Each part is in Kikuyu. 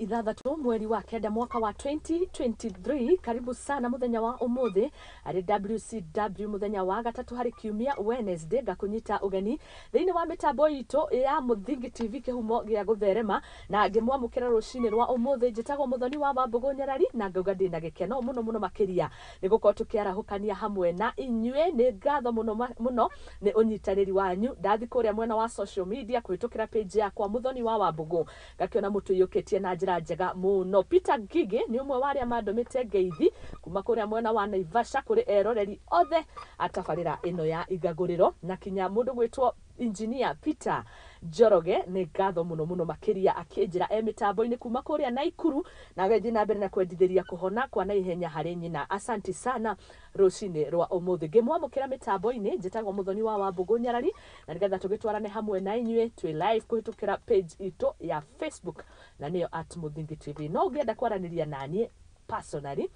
6 mweri wa 9 mwaka wa 2023. Karibu sana muthenya wa umuthi ari WCW muthenya wa gatatu hari kiumia Wednesday, ngakunyita ugeni thiini wa mitambo itu ya Muthingi TV kihumo gia gutherema, na ngimwamukira rucini rwa umuthi. Njitagwo Muthoni wa Wambugu Nyarari na ngauga ndina gikeno muno muno makiria ni gukorwo tukiarahukania hamwe na inyue. Ni ngatho muno muno ni unyitaniri wanyu. Ndathi kuria mwena wa social media kuhitukira page yakwa Muthoni wa Wambugu, ngakiona mutuyukitie na njira njega muno. Peter Ngigi ni umwe wa aria mandumite ngeithi kuma kuria mwena wa Naivasha kuri eroreri othe atabarira ino ya igaguriro, na kinya mundu gwitwo Engineer Peter Njoroge ni ngatho muno muno makiria akinjira e mitambo-ini kuma kuria Naikuru, na agĩthiĩ na mbere na kwendithĩria kũhona kwa naihenya harĩ nyina. Asanti sana rũcinĩ rwa ũmũthĩ. Ngĩmwamũkĩra mĩtambo-inĩ, njĩtagwo Muthoni wa Wambugu Nyarari, na nĩgetha tũgĩtwarane hamwe na inyuĩ twĩ live kũhĩtũkĩra page itũ ya Facebook, na nĩyo at Muthingi TV. No ũngĩenda kwaranĩria naniĩ personally,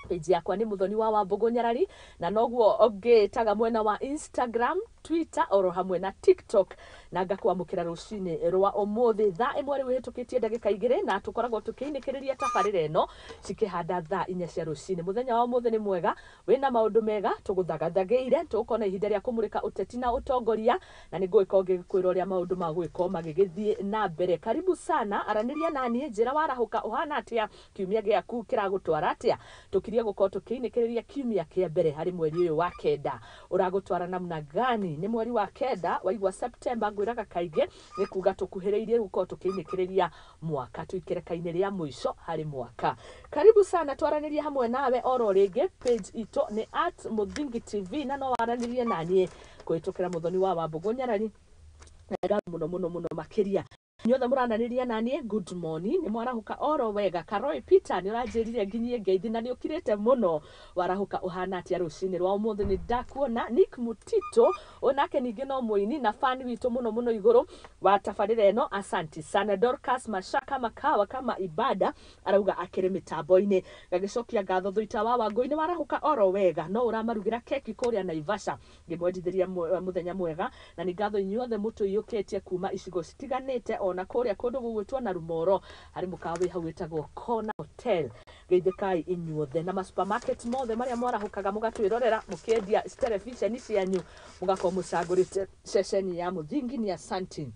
page yakwa nĩ Muthoni wa Wambugu Nyarari, na noguo ũngĩtaga mwena wa Instagram, Twitter oro hamwe na TikTok. Na ngakwamũkĩra rũcinĩ rwa ũmũthĩ thaa 1 rĩu ĩhĩtũkĩtie ndagĩka 2, na tũkoragwo tũkĩinĩkĩrĩria tabarĩra ĩno cikĩhanda thaa 4 cia rũcinĩ. Mũthenya wa ũmũthĩ nĩ mwega, wĩna maũndũ mega tũgũthagathagĩire, tũgũkorwo na ihinda rĩa kũmũrĩka ũteti na ũtongoria, na nĩ ngũgĩkorwo ngĩkwĩra ũrĩa maũndũ magũgĩkorwo magĩgĩthiĩ na mbere. Karibu sana, aranĩria naniĩ, njĩra warahũka ũhana atĩa, kiumia gĩaku kĩragũtwara atĩa. Tũkirie gũkorwo tũkĩinĩkĩrĩria kiumia kĩa mbere harĩ mweri ũyũ wa 9, ũragũtwara namna gani? Nĩ mweri wa 9, waigua September ngwĩraga kaingĩ nĩ kuga tũkuhĩrĩirie gũkorwo tũkĩinĩkĩrĩria mwaka, tũikĩreka-inĩ rĩa mũico harĩ mwaka. Karibu sana, twaranĩrie hamwe nawe oro rĩngĩ. Page itũ nĩ at Muthingi TV, na no waranĩrie naniĩ kũhĩtũkĩra Muthoni wa Wambugu Nyarari. Na muno muno muno makĩria inyuothe mũrananĩria naniĩ, good morning, nĩ mwarahuka oro wega. Karoi Peter nĩ ũranjĩrire nginyie ngeithi na nĩ ũkirĩte mũno, warahũka ũhana atĩa rũcinĩ rwa ũmũthĩ? Nĩ ndakuona. Nick Mutito onake ningĩ no mũini na fan witũ mũno mũno igũrũ wa tabarĩra ĩno, asanti sana. Dorcas Mashaka Makawa kama ibada arauga akĩrĩ mĩtambo-inĩ, gagĩcokia ngatho. Thuita wa Wangũi-nĩ warahũka oro wega, no ũramarugĩra keki kũrĩa Naivasha, ngĩmwendithĩria mũthenya mwega, na nĩ ngatho inyuothe mũtũiyũkĩtie kuma icigo citiganĩte, ona kũrĩa kũndũ gũgwĩtwo na Rumoro harĩ mũkawa wĩ hau wĩtagwo Corner Hotel. Geithĩkai inyuothe na masupermarket mothe marĩa mwarahũkaga mũgatwĩrorera mũkĩendia telebiceni cianyu, mũgakorwo mũcagũrĩte ceceni ya Muthingi, ni asanti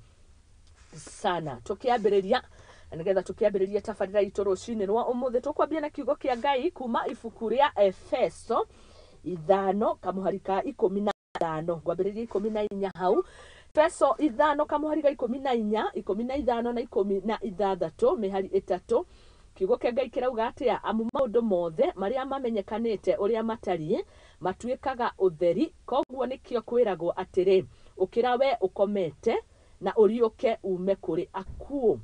sana. Tukiambĩrĩria na nĩgetha tũkĩambĩrĩria tabarĩra itũ rũcinĩ rwa ũmũthĩ, tũkwambia na kiugo kĩa Ngai kuma ibuku rĩa Efeso 5 kamũhari ka 15, ngwambĩrĩria 14 hau. Efeso 5 kamũhari ga 14, 15 na 16, mĩhari 3. Kiugo kĩa Ngai kĩrauga atĩa? Amu maũndũ mothe marĩa mamenyekanĩte ũrĩa matariĩ matuĩkaga ũtheri, koguo nĩkĩo kwĩragwo atĩrĩ, ũkĩra we ũkomete na ũriũke ume kũrĩ akuũ.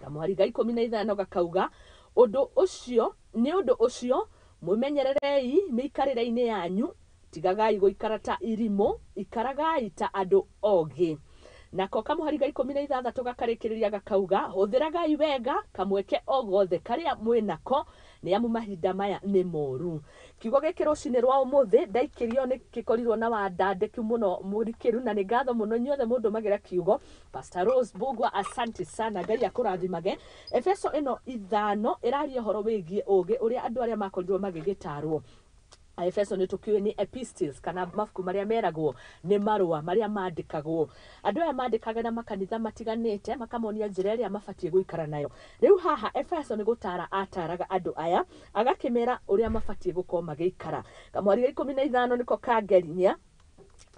Kamũhari ga 15 gakauga, ũndũ ũcio nĩ ũndũ ũcio mwĩmenyererei mĩikarĩre-inĩ yanyu, tigagai gũikara ta irimũ, ikaragai ta andũ ogĩ. Nako kamũhari ga 16 gakarĩkĩrĩria gakauga, hũthĩragai wega kamweke o gothe karĩa mwĩnako, nĩ amu mahinda maya nĩ moru. Kiugo gĩkĩ rũcinĩ rwa ũmũthĩ ndaikĩrio nĩ gĩkorirwo na wandandĩku mũno mũrikĩru, na nĩ ngatho mũno inyuothe mũndũmagĩra kiugo. Pastor Rose Mbugua, asanti sana, Ngai akũrathimage. Efeso ĩno 5 ĩraria ũhoro wĩgiĩ ũgĩ ũrĩa andũ arĩa makorirwo magĩgĩtarwo. Efeso nĩ tũkĩũĩ nĩ epistles kana mabuku marĩa meragwo nĩ marũa marĩa mandĩkagwo. Andũ aya mandĩkaga na makanitha matiganĩte, makamonia njĩra ĩrĩa mabatiĩ gũikara nayo. Rĩu haha Efeso nĩ gũtara ataraga andũ aya, agakĩmera ũrĩa mabatiĩ gũkorwo magĩikara. Kamwari ga 15 nĩko kangerinya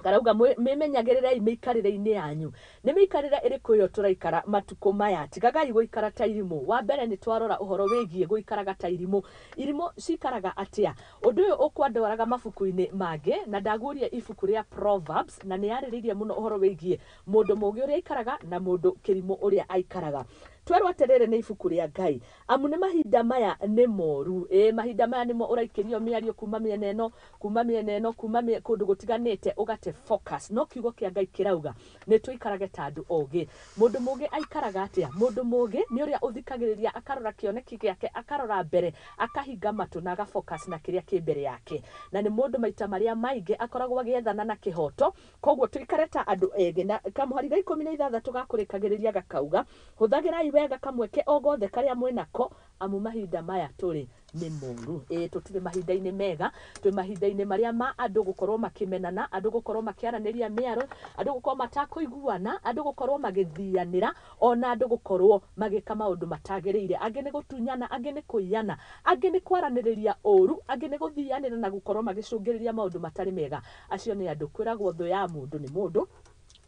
karauga, mwĩmenyagĩrĩrei mĩikarĩre-inĩ yanyu. Nĩ mĩikarĩre ĩrĩkũ ĩyo tũraikara matukũ maya? Tigagai gũikara ta irimũ. Wa mbere nĩ twarora ũhoro wĩgiĩ gũikaraga ta irimũ. Irimũ cikaraga atĩa? Ũndũ ũyũ ũkwandwaraga mabuku-inĩ mangĩ, na ndaguũria ibuku rĩa Proverbs, na nĩ yarĩrĩirie mũno ũhoro wĩgiĩ mũndũ mũũgĩ ũrĩa aikaraga na mũndũ kĩrimũ ũrĩa aikaraga. Twerwo atĩrĩrĩ nĩ ibuku rĩa Ngai, amu nĩ mahinda maya nĩ moru. Ĩ mahinda maya nĩmo ũraikĩrio mĩario kuma mĩena ĩno, kuma mĩena ĩno, kuma kũndũ gũtiganĩte, ũgate focus. No kiugo kĩa Ngai kĩrauga nĩ tũikarage ta andũ ogĩ. Mũndũ mũũgĩ aikaraga atĩa? Mũndũ mũũgĩ nĩ ũrĩa ũthikagĩrĩria, akarora kĩoneki gĩake, akarora mbere, akahinga matũ na agafocus na kĩrĩa kĩ mbere yake, na nĩ mũndũ maita marĩa maingĩ akoragwo agĩethana na kĩhoto. Koguo tũikare ta andũ ege. Na kamũhari ga 16 gakũrĩkagĩrĩria gakauga, hũthagĩrai wega kamweke o gothe karĩa mwĩnako, amu mahinda maya tũrĩ nĩ moru. Ĩĩ, tũtirĩ mahinda-inĩ mega, twĩ mahinda-inĩ marĩa ma andũ gũkorwo makĩmenana, andũ gũkorwo makĩaranĩria mĩaro, andũ gũkorwo matakũiguana, andũ gũkorwo magĩthianĩra, ona andũ gũkorwo magĩka maũndũ matagĩrĩire. Angĩ nĩ gũtunyana, angĩ nĩ kũiyana, angĩ nĩ kwaranĩrĩria ũru, angĩ nĩ gũthianĩra na gũkorwo magĩcũngĩrĩria maũndũ matarĩ mega. Acio nĩ andũ. Kwĩragwo thũ ya mũndũ nĩ mũndũ,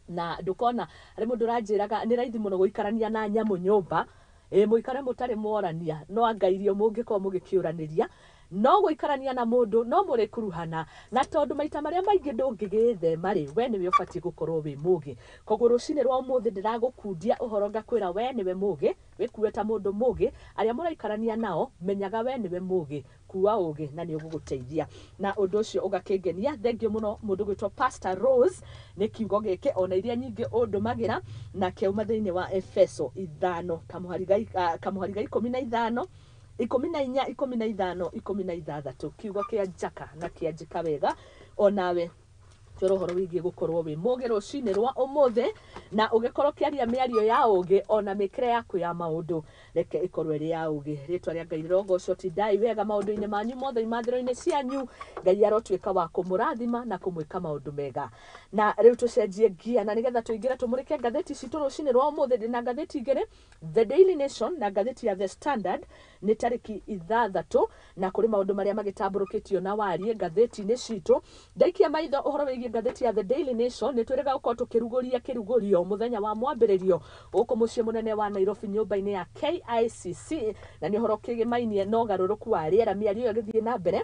na ndũkona harĩ mũndũ ũranjĩraga nĩ raithi mũno gũikarania na nyamũ nyũmba, ĩ mũikare mũtarĩ mworania, no anga irio mũngĩkorwo mũgĩkĩũranĩria, no gũikarania na mũndũ no mũrĩkuruhana, na tondũ maita marĩa maingĩ ndũngĩgĩthema rĩ, we nĩwe ũbatiĩ gũkorwo wĩ mũgĩ. Koguo rũcinĩ rwa ũmũthĩ ndĩragũkundia ũhoro ngakwĩra we nĩwe mũgĩ, wĩkue ta mũndũ mũgĩ, arĩa mũraikarania nao menyaga we nĩwe mũgĩ, kua ũgĩ na nĩ ũgũgũteithia. Na ũndũ ũcio ũgakĩngenia. Thengiũ mũno mũndũ gwĩtwo Pastor Rose nĩ kiugo gĩkĩ, ona iria nyingĩ ũndũmagĩra, na kĩauma thĩinĩ wa Efeso 5 kamũhari ga 15, 14, 15, 16, kiugo kĩa njaka na kĩa njĩka wega. Onawe twĩra ũhoro wĩgiĩ gũkorwo wĩ mũgĩ rũcinĩ rwa ũmũthĩ, na ũgĩkorwo ũkĩaria mĩario ya ũgĩ, ona mĩkĩre yaku ya maũndũ reke ĩkorwo ĩrĩ ya ũgĩ. Rĩtwa rĩa Ngai rĩrogocwo. Tindai wega maũndũ-inĩ manyu mothe, imathĩro-inĩ cianyu. Ngai arotuĩka wa kũmũrathima na kũmwĩka maũndũ mega. Na rĩu tũcenjie ngia, na nĩgetha tũingĩre tũmũrĩke ngathĩti citũ rũcinĩ rwa ũmũthĩ. Ndĩna ngathĩti igĩrĩ, The Daily Nation na ngathĩti ya The Standard. Nĩ tarĩki 6, na kũrĩ maũndũ marĩa magĩtambũrũkĩtio na wariĩ ngathĩti-inĩ citũ. Ndaikia maitho ũhoro wĩgiĩ ngathĩti ya The Daily Nation, nĩ twĩrĩga gũkorwo tũkĩrugũria kĩrugũrio mũthenya wa mwambĩrĩrio gũkũ mũciĩ mũnene wa Nairobi, nyũmba-inĩ ya KICC, na nĩ ũhoro ũkĩgĩmainie na ũgarũrũku wa rĩera. Mĩario ĩyo ĩgĩthiĩ na mbere,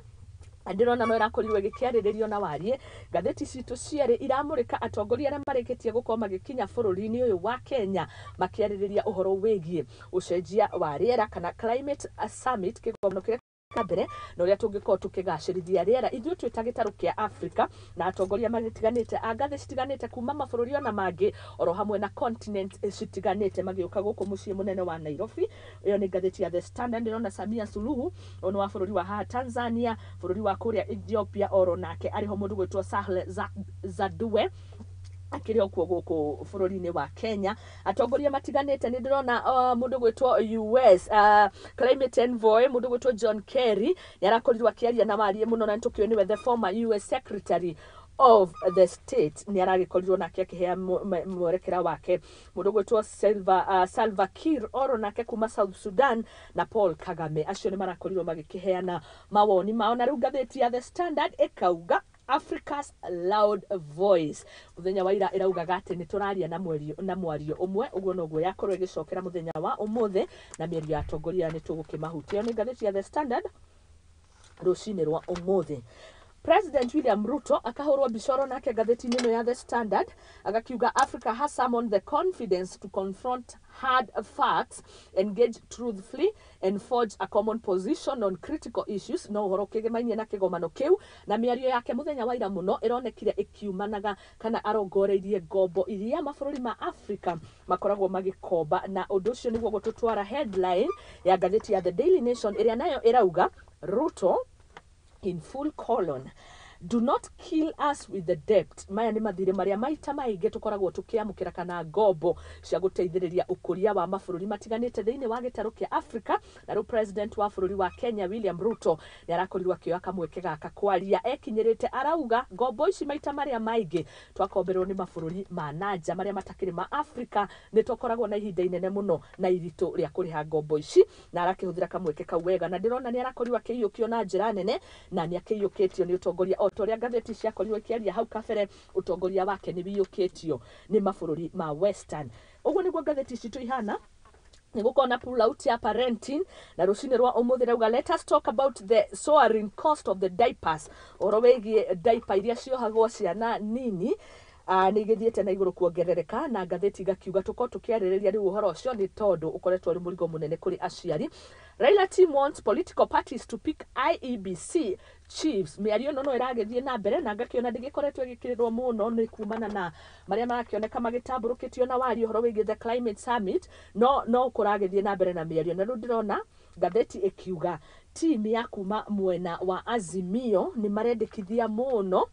ndĩrona no ĩrakorirwo ĩgĩkĩarĩrĩrio na wariĩ. Ngathĩti citũ cierĩ iramũrĩka atongoria arĩa marĩkĩtie gũkorwo magĩkinya bũrũri-inĩ ũyũ wa Kenya, makĩarĩrĩria ũhoro wĩgiĩ ũcenjia wa rĩera kana climate summit, kĩgomano kĩrĩa mbere na ũrĩa tũngĩkorwo tũkĩgacĩrithia rĩera ithuĩ twĩ ta gĩtarũ kĩa Africa, na atongoria magĩtiganĩte a ngathĩ citiganĩte kuma mabũrũri ona mangĩ oro hamwe na continent citiganĩte magĩũka gũkũ mũciĩ mũnene wa Nairobi. Ĩyo nĩ ngathĩti ya The Standard. Ndĩrona Samia Suluhu, ũyũ nĩ wa bũrũri wa haha Tanzania, bũrũri wa kũrĩa Ethiopia oro nake arĩho mũndũ gwĩtwo Sahle Zadue akĩrĩ o kuo gũkũ bũrũri-inĩ wa Kenya. Atongoria matiganĩte, nĩ ndĩrona mũndũ gwĩtwo US climate envoy, mũndũ gwĩtwo John Kerry, nĩ arakorirwo akĩaria na wariĩ mũno, na nĩtũkĩũĩ nĩwe the former US Secretary of the State. Nĩ aragĩkorirwo nake akĩhea mwerekera wake. Mũndũ gwĩtwo Salva Kiir oro nake kuma South Sudan, na Paul Kagame, acio nĩ marakorirwo magĩkĩheana mawoni mao. Na rĩu ngathĩti ya The Standard ĩkauga Africa's Loud Voice. Mũthenya wa ira ĩraugaga atĩ nĩ tũraria na mwario na mwario ũmwe, ũguo noguo yakorwo ĩgĩcokera mũthenya wa ũmũthĩ, na mĩario ya atongoria nĩ tũgũkĩmahutia. Nĩ ngathĩti ya The Standard rũcinĩ rwa ũmũthĩ. President William Ruto akahũrwo mbica oro nake ngathĩti-inĩ ĩno ya The Standard, agakiuga Africa has summoned the confidence to confront hard facts, engage truthfully and forge a common position on critical issues. No ũhoro ũkĩgĩmainie na kĩgomano kĩu, na mĩario yake mũthenya wa ira mũno ĩronekire ĩkiumanaga kana arongoreirie ngombo iria mabũrũri ma Africa makoragwo magĩkomba, na ũndũ ũcio nĩguo gũtũtwara headline ya ngathĩti ya The Daily Nation, ĩrĩa nayo ĩrauga Ruto in full colon, "Do not kill us with the debt." Maya nĩ mathirĩ marĩa maita maingĩ tũkoragwo tũkĩamũkĩra kana ngombo cia gũteithĩrĩria ũkũria wa mabũrũri matiganĩte thĩinĩ wa gĩtarũ kĩa Africa. Na rĩu president wa bũrũri wa Kenya William Ruto nĩ arakorirwo akĩoya kamweke gaka kwaria ekinyĩrĩte, arauga ngombo ici maita marĩa maingĩ twakomberwo nĩ mabũrũri ma nanja marĩa matakĩrĩ ma Africa, nĩ tũkoragwo na ihinda inene mũno na iritũ rĩa kũrĩha ngombo ici, na arakĩhũthĩra kamweke kau wega, na ndĩrona nĩ arakorirwo akĩiyũkio na njĩra nene, na nĩ akĩiyũkĩtio nĩ ũtongoria o ta ũrĩa ngathĩti ciakorirwo ikĩaria hau kabere. Ũtongoria wake nĩ wiyũkĩtio nĩ mabũrũri ma Western. Ũguo nĩguo ngathĩti citũ ihana. Nĩ gũkorwo na pull out ya parenting, na rũcinĩ rwa ũmũthĩ rauga, "Let us talk about the soaring cost of the diapers." Ũhoro wĩgiĩ diaper iria ciohagwo ciana nini nĩ igĩthiĩte na igũrũ kuongerereka, na ngathĩti igakiuga tũkorwo tũkĩarĩrĩria rĩu ũhoro ũcio nĩ tondũ ũkoretwo ũrĩ mũrigo mũnene kũrĩ aciari. Raila team wants political parties to pick IEBC chiefs. Mĩario ĩno no ĩragĩthiĩ na mbere, na ngakĩona ndĩgĩkoretwo ĩgĩkĩrĩrwo mũno nĩ kumana na marĩa marakĩoneka magĩtambũrũkĩtio na wario ũhoro wĩgiĩ the climate summit, no kũragĩthiĩ na mbere na mĩario. Na rĩu ndĩrona ngathĩti ĩkiuga team ya kuma mwena wa Azimio nĩ marendekithia mũno.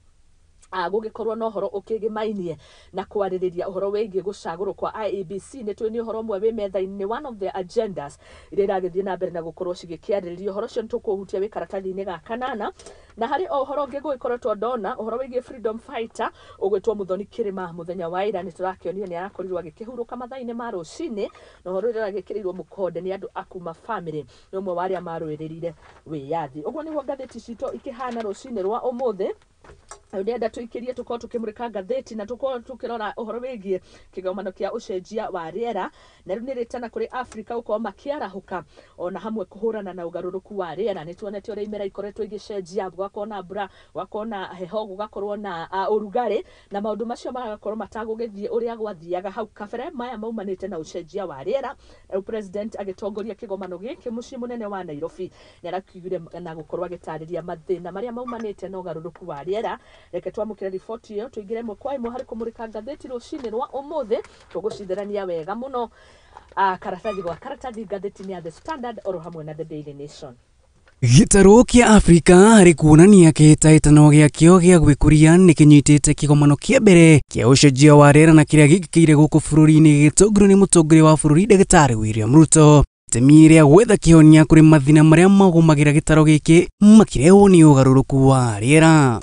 Gũgĩkorwo na ũhoro ũkĩgĩmainie na kwarĩrĩria ũhoro wĩgiĩ gũcagũrwo kwa IEBC. Nĩ tũĩ nĩ ũhoro ũmwe wĩ metha-inĩ, one of the agendas iria iragĩthiĩ na mbere na gũkorwo cigĩkĩarĩrĩria. Ũhoro ũcio nĩ tũkũhutia wĩ karatathi-inĩ ga kanana. Na harĩ o ũhoro ũngĩ gũgĩkoretwo ndona ũhoro wĩgiĩ freedom fighter ũgwĩtwo Muthoni Kĩrĩma. Mũthenya wa ira nĩ tũrakĩonire nĩ arakorirwo agĩkĩhurũka mathaa-inĩ ma rũcinĩ, na ũhoro ũrĩa ũragĩkĩrĩirwo mũkonde nĩ andũ akuma family, nĩ ũmwe wa arĩa marũĩrĩrire wĩyathi. Ũguo nĩguo ngathĩti citũ ikĩhana rũcinĩ rwa ũmũthĩ. Rĩu ndĩrenda tũikĩrie tũkorwo tũkĩmũrĩka ngathĩti na tũkorwo tũkĩrora ũhoro wĩgiĩ kĩgomano kĩa ũcenjia wa rĩera, na rĩu nĩ rĩtana kũrĩ Afrika gũkorwo makĩarahũka ona hamwe kũhũrana na ũgarũrũku wa rĩera. Nĩ tuonete ũrĩa imera ikoretwo igĩcenjia, gũgakorwo na mbura, gũgakorwo na heho, gũgakorwo na ũrugarĩ, na maũndũ macio magakorwo matagũgĩthiĩ ũrĩa gwathiaga hau kabere. Maya maumanĩte na ũcenjia wa rĩera. Rĩu president agĩtongoria kĩgomano gĩkĩ mũciĩ mũnene wa Nairobi nĩ arakiugire na gũkorwo agĩtarĩria mathĩna marĩa maumanĩte na ũgarũrũku wa rĩera. Reke twamũkĩre riboti ĩyo, tũingĩre ĩmwe kwa ĩmwe harĩ kũmũrĩka ngathĩti rũcinĩ rwa ũmũthĩ. Tũgũcitherania wega mũno karatathi gwa karatathi ngathĩti-inĩ ya The Standard oro hamwe na The Daily Nation. Gĩtarũ kĩa Afrika harĩ kuonania kĩhĩtahĩtano gĩakĩo gĩa gwĩkũria nĩ kĩnyitĩte kĩgomano kĩa mbere kĩa ũcenjia wa rĩera na kĩrĩa gĩkĩkĩire gũkũ bũrũri-inĩ gĩgĩtongorio nĩ mũtongoria wa bũrũri Ndagĩtarĩ William Ruto. Itemi rĩa gwetha kĩhonia kũrĩ mathĩna marĩa magũmagĩra gĩtarũ gĩkĩ makĩrehwo nĩ ũgarũrũku wa rĩera.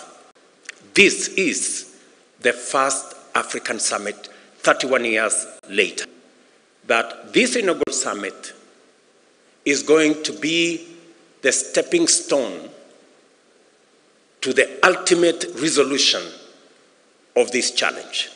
This is the first African summit 31 years later. That this inaugural summit is going to be the stepping stone to the ultimate resolution of this challenge.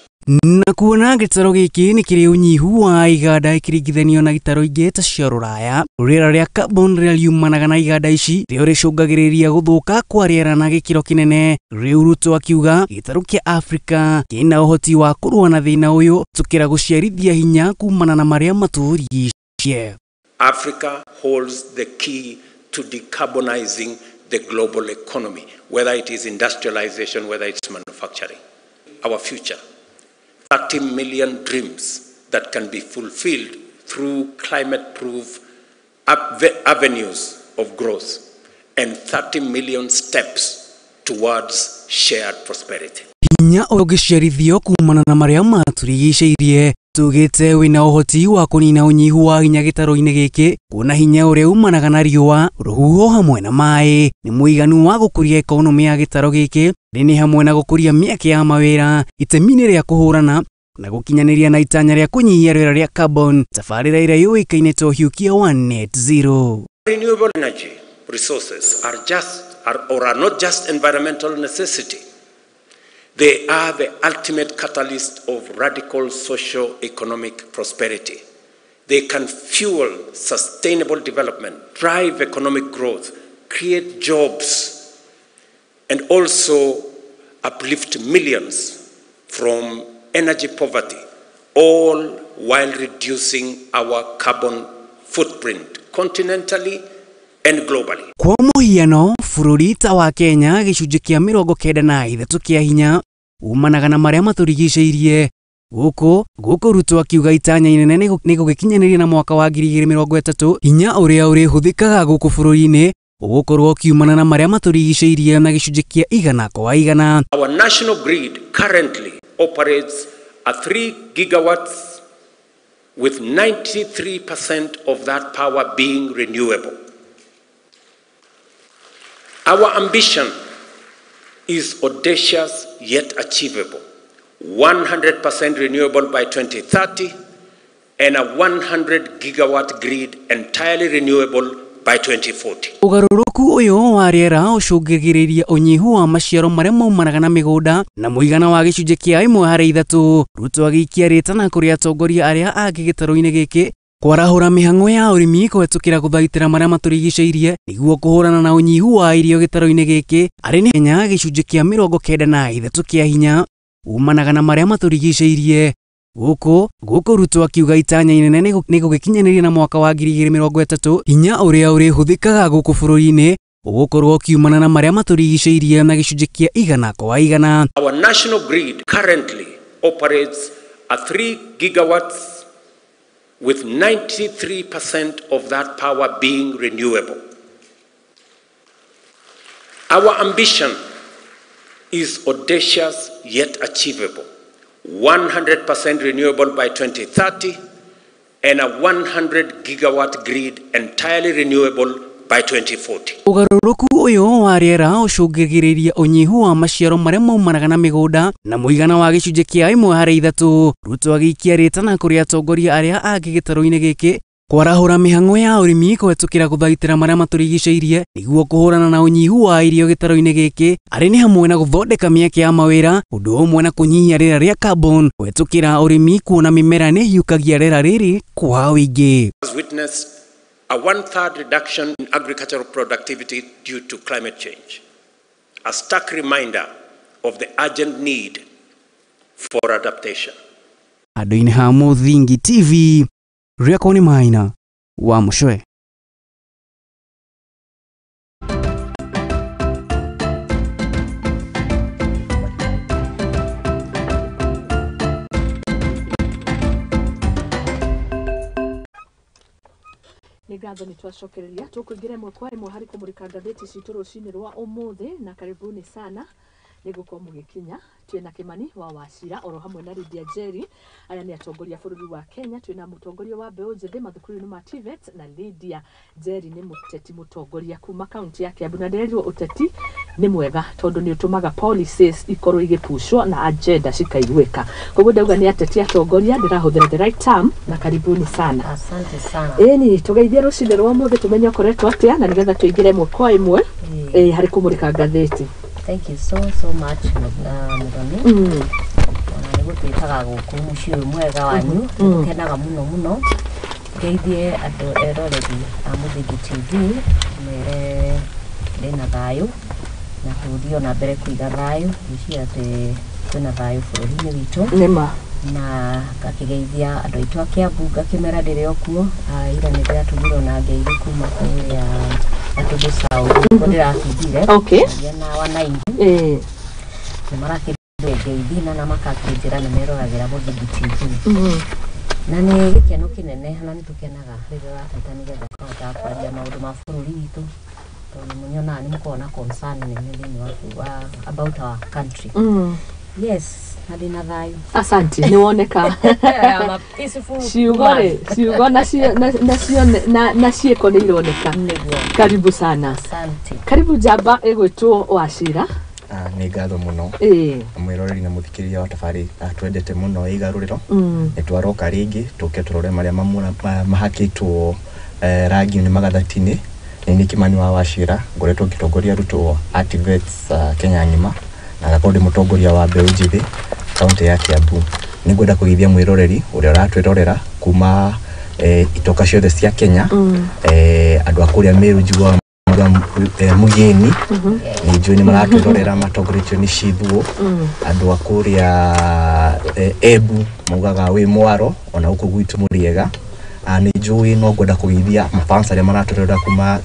Na kuona gĩtarũ gĩkĩ nĩ kĩrĩ ũnyihu wa iganda ĩkĩringithanio na itarũ ingĩ ta cia rũraya, rĩera rĩa carbon rĩrĩa riumanaga na iganda ici rĩo rĩcũngagĩrĩria gũthũka kwa rĩera na gĩkĩro kĩnene. Rĩu Ruto akiuga gĩtarũ kĩa Afrika kĩna ũhoti wa kũrũa na thĩna ũyũ tũkĩra gũciarithia hinya kumana na marĩa matũrigicĩirie. Africa holds the key to decarbonizing the global economy, whether it is industrialization, whether it's manufacturing. Our future, 30 million dreams that can be fulfilled through climate-proof avenues of growth and 30 million steps towards shared prosperity. Hinya ũngĩciarithio kumana na marĩa matũrigicĩirie tugĩte wĩna ũhoti wa kũnina ũnyihu wa hinya gĩtarũ-inĩ gĩkĩ, kuona hinya ũrĩa umanaga na riũa, rũhuho hamwe na maĩ nĩ mũiganu wa gũkũria ekonomĩ ya gĩtarũ gĩkĩ, nĩ hamwe na gũkũria mĩeke ya mawĩra, itemi-inĩ rĩa kũhũrana na gũkinyanĩria na itanya rĩa kũnyihia rĩera rĩa carbon, tabarĩra ĩrĩa yũĩkaine ta ũhiũkia wa net zero. Renewable energy resources are just are, or are not just environmental necessity. They are the ultimate catalyst of radical socio-economic prosperity. They can fuel sustainable development, drive economic growth, create jobs, and also uplift millions from energy poverty, all while reducing our carbon footprint continentally and globally. Kwa mũhiano, bũrũri ta wa Kenya gĩcunjĩ kĩa 93 kĩa hinya umanaga na marĩa matũrigicĩirie. Gũkũ Ruto akiuga itanya inene nĩ gũgĩkinyanĩria na mwaka wa 2030 hinya ũrĩa ũrĩhũthĩkaga gũkũ bũrũri-inĩ ũgũkorwo ũkiumana na marĩa matũrigicĩirie na gĩcunjĩ kĩa 100 kwa 100. Our national grid currently operates at 3 gigawatts with 93% of that power being renewable. Our ambition is audacious yet achievable. 100% renewable by 2030 and a 100 gigawatt grid entirely renewable by 2040. Ũgarũrũku ũyũ wa rĩera ũcũngagĩrĩria ũnyihu wa maciaro marĩa maumanaga na mĩgũnda na mũigana wa gĩcunjĩ kĩa 1 harĩ 3. Ruto agĩikia rĩtana kũrĩ atongoria arĩa angĩ gĩtarũ-inĩ gĩkĩ kwarahũra mĩhang'o ya ũrĩmi kũhetũkĩra gũthaitĩra marĩa matũrigicĩirie nĩguo kũhũrana na ũnyihu wa irio gĩtarũ-inĩ gĩkĩ. Arĩ nĩ Kenya gĩcunjĩ kĩa 93 kĩa hinya umanaga na marĩa matũrigicĩirie. Gũkũ Ruto akiuga itanya inene nĩ gũgĩkinyanĩria na mwaka wa 2030 hinya ũrĩa ũrĩhũthĩkaga gũkũ bũrũri-inĩ ũgũkorwo ũkiumana na marĩa matũrigicĩirie na gĩcunjĩ kĩa 100 kwa 100. Our national grid currently operates at 3 gigawatts with 93% of that power being renewable. Our ambition is audacious yet achievable. 100% renewable by 2030 and a 100 gigawatt grid entirely renewable by 2040. Ũgarũrũku ũyũ wa rĩera ũcũngagĩrĩria ũnyihu wa maciaro marĩa maumanaga na mĩgũnda na mũigana wa gĩcunjĩ kĩa 1 harĩ 3. Ruto agĩikia rĩtana kũrĩ atongoria arĩa angĩ gĩtarũ-inĩ gĩkĩ kwarahũra mĩhang'o ya ũrĩmi kũhetũkĩra gũthaitĩra marĩa matũrigicĩirie nĩguo kũhũrana na ũnyihu wa irio gĩtarũ-inĩ gĩkĩ, arĩ nĩ hamwe na gũthondeka mĩeke ya mawĩra, ũndũ ũmwe na kũnyihia rĩera rĩa carbon kũhetũkĩra ũrĩmi, kuona mĩmera nĩ ĩhiũkagia rĩera rĩrĩ kwa ũingĩ. Has witnessed a one-third reduction in agricultural productivity due to climate change, a stark reminder of the urgent need for adaptation. Handũ-inĩ ha Mũthingi TV, rĩakwa nĩ Maina wa Mũcwe. Nĩ ngatho, nĩ twacokereria tũkũingĩra ĩmwe kwa ĩmwe harĩ kũmũrĩka ngathĩti citũ rũcinĩ rwa ũmũthĩ, na karibuni sana nĩ gũkorwo mũgĩkinya. Twĩna Kĩmani wa Wacira oro hamwe na Lydia Njeri, aya nĩ atongoria bũrũri wa Kenya. Twĩna mũtongoria wa mbeũ njĩthĩ mathukuru-inĩ ma TVET, na Lydia Njeri nĩ mũteti mũtongoria kuma kaunti ya Kiambu, na ndĩrerirwo ũteti nĩ mwega tondũ nĩ ũtũmaga policies ikorwo igĩpushwo na agenda cikaiguĩka. Koguo ndauga nĩ ateti atongoria, ndĩrahũthĩra the right term, na karibuni sana. Asante sana. Ĩni tũgeithie rũcinĩ rwa ũmũthĩ, tũmenye ũkoretwo atĩa, na nĩgetha tũingĩre ĩmwe kwa ĩmwe harĩ kũmũrĩka ngathĩti. Thank you so so much, Muthoni. Ona nĩ gũtwĩtaga gũkũ mũciĩ ũyũ mwega wanyu, nĩtũkenaga mũno mũno. Ngeithie andũ eroreri a Mũthingi TV, mere ndĩna thayũ na tũthiĩ ona mbere kũiga thayũ. Ngwĩciria atĩ kwĩna thayũ bũrũri-inĩ witũ. Nĩma. Na ngakĩgeithia andũ aitũ a Kiambu, ngakĩmera ndĩrĩ o kuo. Ira nĩ ndĩratũmirwo na ngeithi kuma kũrĩa Gatundu South, kuo ndĩratindire ngĩaria na wananchi. Nĩ marakĩndũmĩra ngeithi na makakĩnjĩra nĩ meroragĩra Mũthingi TV. Na nĩ gĩkeno kĩnene na nĩ tũkenaga rĩrĩa ũratwĩta nĩgetha tũkahota kwaria maũndũ ma bũrũri witũ, tondũ nĩ mũnyonaga nĩ mũkoragwo na concern nene thĩinĩ wa about our country. Yes, na ndĩna thayũ. Asante, nĩ woneka. I'm a peaceful ciugo rĩ, ciugo nacio na ciĩko nĩ ironeka. Nĩguo. Karibu sana. Asante. Karibu njamba ĩgwĩtwo Wacira. Nĩ ngatho mũno, mwĩroreri na mũthikĩrĩria wa tabarĩ twendete mũno ĩgarũrĩro. Nĩ twaroka rĩngĩ tũke tũrore marĩa mahakĩtwo rangi nĩ magathati-inĩ. Nĩ niĩ Kĩmani wa Wachira, ngoretwo ngĩtongoria arutwo a TVETs Kenya ng'ima, na ngakorwo ndĩ mũtongoria wa mbeũ njĩthĩ kaũntĩ ya Kiambu. Nĩ ngwenda kũgeithia mwĩroreri ũrĩa ũratwĩrorera kuma itoka ciothe cia Kenya, andũ a kũrĩa Meru, njiguaga Mũgĩni, nĩ njũĩ nĩ maratwĩrorera matongoretio nĩ Cithuo. Andũ a kũrĩa Embu maugaga wĩ mwaro, ona gũkũ gwitũ mũrĩega. Nĩ njũĩ no ngwenda kũgeithia mafans arĩa maratwĩrorera kuma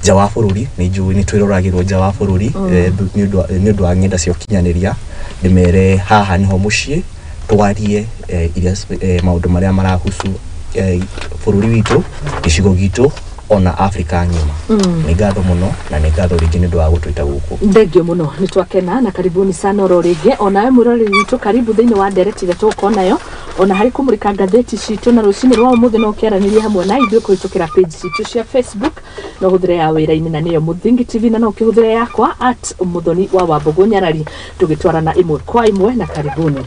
nja wa bũrũri. Nĩ njũĩ nĩ twĩroragĩrwo nja wa bũrũri nĩ ũndũ wa ng'enda cia ũkinyanĩria. Ndĩmere haha nĩho mũciĩ, twarie iria maũndũ marĩa marahusu bũrũri witũ, gĩcigo gitũ, ona Afrika ng'ima. Nĩ ngatho mũno na nĩ ngatho rĩngĩ nĩ ũndũ wa gũtwĩta gũkũ. Thengio mũno, nĩ twakena na karibuni sana oro rĩngĩ. Onawe mwĩroreri witũ, karibu thĩinĩ wa ndereti ĩrĩa tũgũkorwo nayo ona harĩ kũmũrĩka ngathĩti citũ. Na rũcinĩ rwa ũmũthĩ no ũkĩaranĩria hamwe na ithuĩ kũhĩtũkĩra page citũ cia Facebook, no ũhũthĩre ya wĩra-inĩ na nĩyo Mũthingi TV, na no ũkĩhũthĩre yakwa @MuthoniwaWambũgũNyarari, tũgĩtwarana ĩmwe kwa ĩmwe, na karibuni.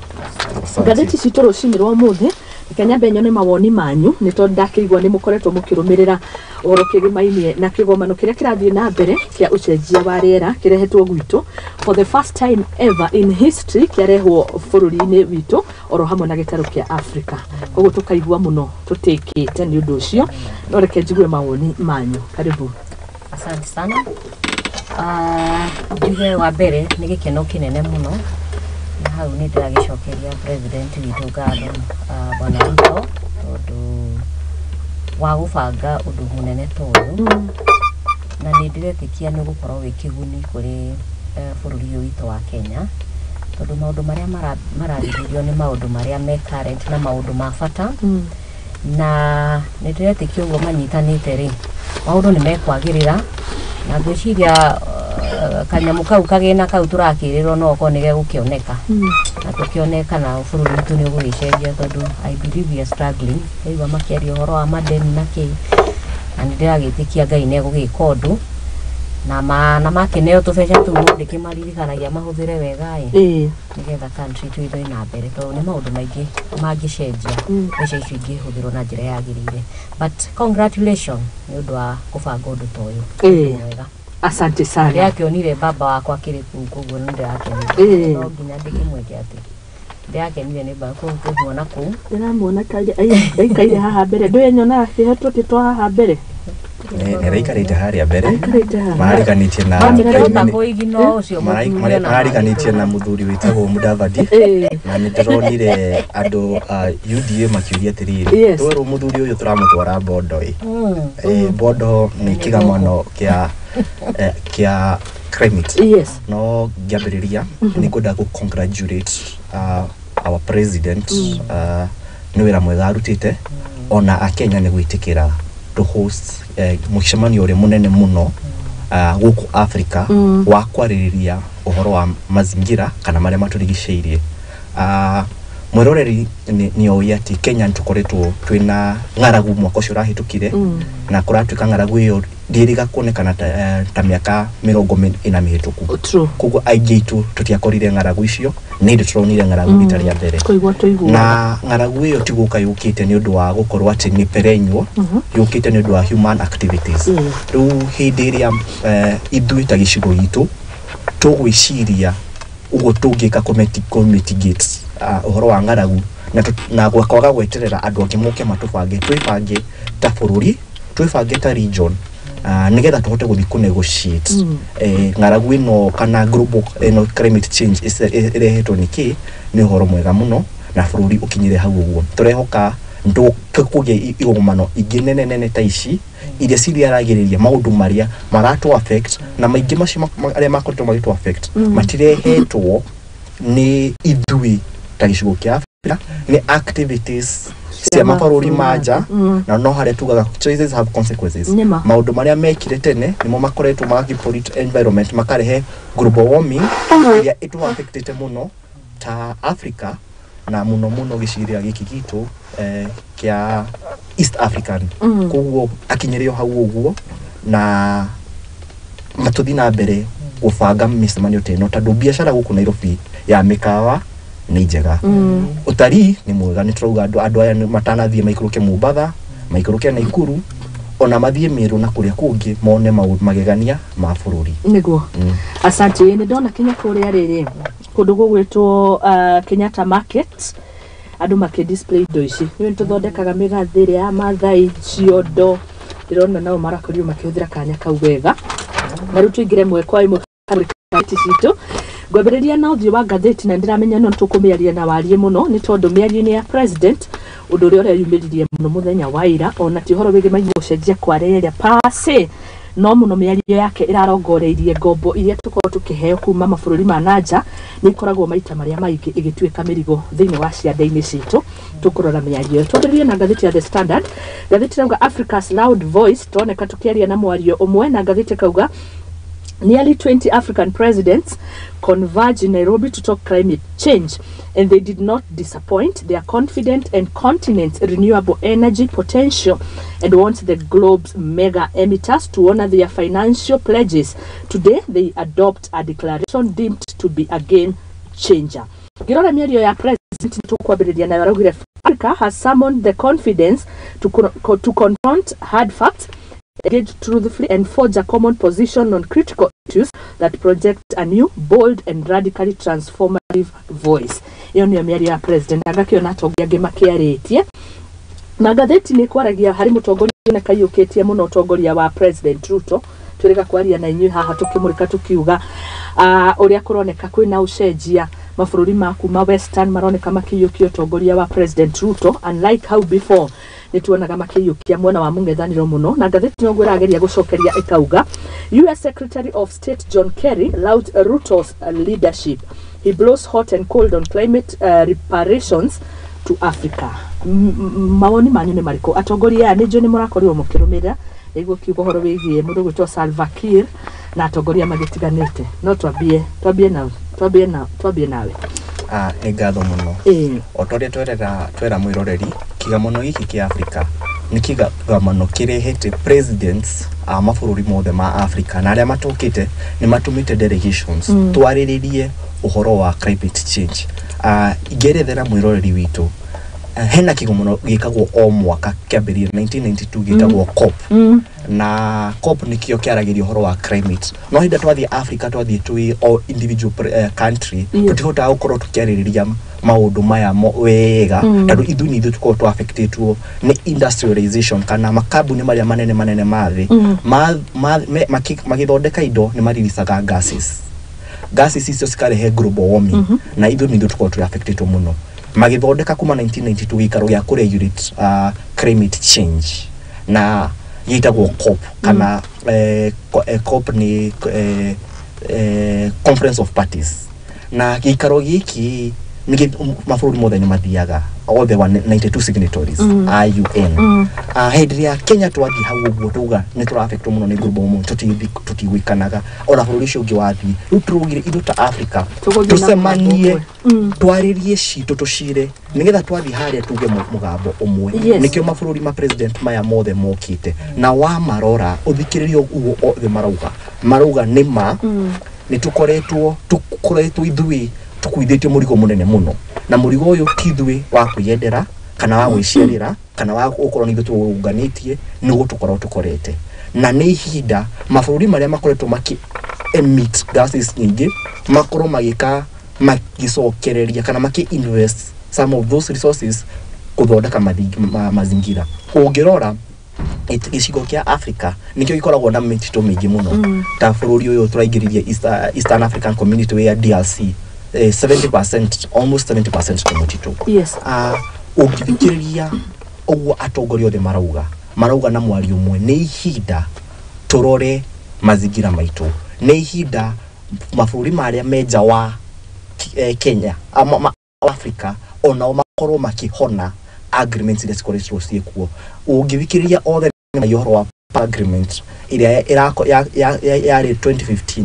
Ngathĩti citũ rũcinĩ rwa ũmũthĩ, reke nyambe nyone mawoni manyu, nĩ tondũ ndakĩigua nĩ mũkoretwo mũkĩrũmĩrĩra ũhoro kĩgĩmainie na kĩgomano kĩrĩa kĩrathiĩ na mbere kĩa ũcenjia wa rĩera kĩrehetwo gwitũ for the first time ever in history, kĩarehwo bũrũri-inĩ witũ oro hamwe na gĩtarũ kĩa Africa. Koguo tũkaigua mũno tũtĩkĩte nĩ ũndũ ũcio, no reke njigue mawoni manyu. Karibu. Asante sana. Njuge wa mbere nĩ gĩkeno kĩnene mũno, na hau nĩ ndĩragĩcokeria president witũ ngatho, Bwana Ruto, tondũ wa gũbanga ũndũ mũnene ta ũyũ, na nĩ ndĩretĩkia nĩ ũgũkorwo wĩ kĩguni kũrĩ bũrũri ũyũ witũ wa Kenya, tondũ maũndũ marĩa mararĩrĩrio nĩ maũndũ marĩa me current na maũndũ ma bata, na nĩ ndĩretĩkia ũguo manyitanĩte rĩ, maũndũ nĩ mekwagĩrĩra, na ngwĩciria Kanyamũ kau kagĩna kau tũrakĩrĩrwo no okorwo nĩ gegũkĩoneka na tũkĩone kana bũrũri witũ nĩ ũgũgĩcenjia, tondũ I believe we are struggling. Ndaigua makĩaria ũhoro wa madeni na kĩ, na nĩ ndĩragĩtĩkia Ngai nĩ egũgĩka ũndũ na na makĩneo tũbeca tũu no ndĩkĩmaririkanagia mahũthĩre wega ĩ, nĩgetha country itũ ĩthiĩ na mbere, tondũ nĩ maũndũ maingĩ mangĩcenjia mbeca icio ingĩhũthĩrwo na njĩra yagĩrĩire. But congratulations nĩ ũndũ wa kũbanga ũndũ ta ũyũ. Mwega. Asante sana. Ndĩrakĩonire baba wakwa akĩrĩ kũu, koguo nĩ ndĩrakenire. No nginya ndĩkĩmwĩke atĩ ndĩrakenire nĩ baba kũmuona kũu. Ndĩramuona kaire aikaire haha mbere, ndũĩ nyonaga kĩhetũkĩtwo haha mbere. Nĩaraikarĩte harĩa mbere. Aikarĩte haha. Marariganĩtie na Ndĩrota kũigino ũcio mũthuri ona marariganĩtie na mũthuri wĩtagwo Mudavadi. Na nĩ ndĩronire andũ a UDA makiuria atĩrĩrĩ, twerwo mũthuri ũyũ tũramũtwara Bondo ĩ. Bondo nĩ kĩgamano kĩa kĩa climate. No ngĩambĩrĩria nĩ ngwenda gũ congratulate our president, nĩ wĩra mwega arutĩte, ona akenya nĩ gwĩtĩkĩra to host mũcemanio ũrĩa mũnene mũno gũkũ Africa wa kwarĩrĩria ũhoro wa mazingira kana marĩa matũrigicĩirie. Mwĩroreri nĩ oĩ atĩ Kenya nĩ tũkoretwo twĩna ng'aragu mwaka ũcio ũrahĩtũkire, na kũratuĩka ng'aragu ĩyo ndĩrĩga kuonekana ta mĩaka 40 mĩhĩtũku. Koguo aingĩ aitũ tũtiakorire ng'aragu icio, nĩ hĩndĩ tũronire ng'aragu rita rĩa mbere. Kũigua tũigua. Na ng'aragu ĩyo ti gũka yũkĩte nĩ ũndũ wa gũkorwo atĩ nĩ perennial, yũkĩte nĩ ũndũ wa human activities. Rĩu hĩndĩ ĩrĩa ithuĩ ta gĩcigo gitũ tũgwĩciria ũguo tũngĩka kũ mitigate ũhoro wa ng'aragu na kwaga gweterera andũ angĩ moke matũbange, twĩbange ta bũrũri, twĩbange ta region, nĩgetha tũhote gũthiĩ kũ negotiate ng'aragu ĩno kana global ĩno climate change ĩrehetwo nĩ kĩ, nĩ ũhoro mwega mũno na bũrũri ũkinyire hau ũguo. Tũrehoka ndũkũgĩa igomano ingĩ nene nene ta ici iria ciriaragĩrĩria maũndũ marĩa maratũ affect, na maingĩ macio arĩa makoretwo magĩtũ affect matirehetwo nĩ ithuĩ ta gĩcigo kĩa Africa, nĩ activities cia mabũrũri ma nja. Na no harĩa tugaga choices have consequences. Nĩma. Maũndũ marĩa mekire tene nĩmo makoretwo magĩ pollute environment, makarehe global warming ĩrĩa ĩtũ affectĩte mũno ta Africa, na mũno mũno gĩcigĩrĩra gĩkĩ gitũ kĩa East African. Koguo akinyĩre o hau ũguo na matũthiĩ na mbere gũbanga mĩcemanio ta ĩno, tondũ biacara gũkũ Nairobi ya mĩkawa nĩ njega, ũtarii nĩ mwega. Nĩ tũrauga andũ aya matanathiĩ maikũrũke Mombatha, maikũrũke Naikuru, ona mathiĩ Meru na kũrĩa kũngĩ mone maũndũ magegania ma bũrũri. Nĩguo. Asante. Nĩ ndona kinya kũrĩa rĩrĩ kũndũ gũgwĩtwo Kenyatta Market andũ makĩ display indo ici. Nĩ tũthondekaga mĩgathĩ ĩrĩa ya Mathai, ciondo, ndĩrona nao marakorirwo makĩhũthĩra kanya kau wega. Na rĩu tũingĩre ĩmwe kwa ĩmwe ngathĩti citũ. Ngwambĩrĩria na ũthiũ wa ngathĩti, na ndĩramenya no tũkũmĩaria na warie mũno, nĩ tondũ mĩario-inĩ ya president, ũndũ ũrĩa ũreyumĩririe mũno mũthenya wa ira, ona ti ũhoro wĩgĩmaine gũcenjia kwa rĩera pase, no mũno mĩario yake ĩrarongoreirie ngombo iria tũkoragwo tũkĩheo kuma mabũrũri ma nanja, nĩ ikoragwo maita marĩa maingĩ ĩgĩtuĩka mĩrigo thĩinĩ wa ciande-inĩ citũ. Tũkũrora mĩario ĩyo. Twambĩrĩrie na ngathĩti ya The Standard. Ngathĩti ĩrauga "Africa's Loud Voice". Tuoneka tũkĩaria na mwario ũmwe na ngathĩti ĩkauga nearly 20 African presidents converge in Nairobi to talk climate change, and they did not disappoint. They are confident and continent's renewable energy potential and want the globe's mega emitters to honor their financial pledges. Today, they adopt a declaration deemed to be a game changer. Ngĩrora mĩario ya president tũkwambĩrĩria nayo, araugire Africa has summoned the confidence to confront hard facts, engage truthfully and forge a common position on critical issues that project a new, bold and radically transformative voice. Ĩyo nĩyo mĩario ya president. Agakĩona atongoria angĩ makĩarĩtie, na ngathĩti nĩ kwaragia harĩ mũtongoria oneka aiyũkĩtie mũno ũtongoria wa President Ruto. Twĩrĩga kwaria na inyuĩ haha tũkĩmũrĩka, tũkiuga ũrĩa kũroneka kwĩna ũcenjia, mabũrũri ma kuma Western maroneka makĩiyũkia ũtongoria wa President Ruto, unlike how before nĩ tuonaga makĩiyũkia mwena wa mũng'ethanĩro mũno. Na ngathĩti noguo ĩrageria gũcokeria, ĩkauga US Secretary of State John Kerry lauds Ruto's leadership. He blows hot and cold on climate reparations to Africa. Mawoni manyu nĩ marĩkũ? Atongoria aya nĩ njũĩ nĩ mũrakorirwo mũkĩrũmĩrĩra, nĩguo kiugo ũhoro wĩgiĩ mũndũ gwĩtwo Salva Kiir. Na atongoria magĩtiganĩte. No twambie twambie na twambie na twambie nawe. Nĩ ngatho mũno. O ta ũrĩa twera mwĩroreri, kĩgomano gĩkĩ kĩa Africa nĩ kĩgomano kĩrehete presidents a mabũrũri mothe ma Africa, na arĩa matũkĩte nĩ matũmĩte delegations twarĩrĩrie ũhoro wa climate change. Ingĩerethera mwĩroreri witũ, hena kĩgomano gĩkagwo o mwaka kĩambĩrĩria 1992 gĩtagwo COP, na COP nĩkĩo kĩaragĩria ũhoro wa climate. No hĩndĩ twathiĩ Africa, twathiĩ twĩ o individual country, tũtihotaga gũkorwo tũkĩarĩrĩria maũndũ maya wega, tondũ ithuĩ nĩ ithuĩ tũkoragwo tũ affectetwo nĩ industrialization kana makambuni marĩa manene manene ma thĩ magĩthondeka indo nĩ mariricaga gases. Gases icio cikarehe global warming, na ithuĩ nĩ ithuĩ tũkoragwo tũrĩ affectetwo mũno. Magĩthondeka kuma 1992 gĩikaro gĩa kũregulate climate change na gĩtagwo COP, kana COP nĩ Conference of Parties, na gĩikaro gĩkĩ nĩ mabũrũri mothe nĩ mathiaga, othe 192 signatories a UN. Hĩndĩ ĩrĩa Kenya twathiĩ hau ũguo tuga nĩ tũra-affectwo mũno nĩ global warming, tũtigwĩkanaga ona bũrũri ũcio ũngĩ wathiĩ. Rĩu tũraugire ithuĩ ta Africa Tũgũthiĩ na tũcemanie, mũgambo ũmwe. Twarĩrie citũ, tũcire, nĩgetha twathiĩ harĩa tuge mũgambo ũmwe. Nĩkĩo mabũrũri ma president maya mothe mokĩte, na wamarora ũthikĩrĩrie ũguo othe marauga nĩ ma nĩ tũkoretwo ithuĩ tũkuithĩtio mũrigo mũnene mũno, na mũrigo ũyũ ti ithuĩ wa kwĩyendera kana wa gwĩciarĩra kana wa gũkorwo nĩ ithuĩ tũũnganĩtie, nĩguo tũkorwo tũkorete na nĩ ihinda mabũrũri marĩa makoretwo makĩ emit gases nyingĩ makorwo magĩka magĩcokereria kana makĩ invest some of those resources gũthondeka mazingira. Ũngĩrora gĩcigo kĩa Africa nĩkĩo gĩkoragwo na mĩtitũ mĩingĩ mũno. Ta bũrũri ũyũ tũraingĩririe Eastern African Community wĩa DRC, 70%, almost 70% nĩ mũtitũ. Ũngĩthikĩrĩria ũguo atongoria othe marauga na mwario ũmwe, nĩ ihinda tũrore mazingira maitũ, nĩ ihinda mabũrũri marĩa me nja wa Kenya, Africa, onao makorwo makĩhona agreements iria cikoretwo ciĩkuo. Ũngĩthikĩrĩria othe nĩ ũhoro wa agreement ĩrĩa yarĩ 2015,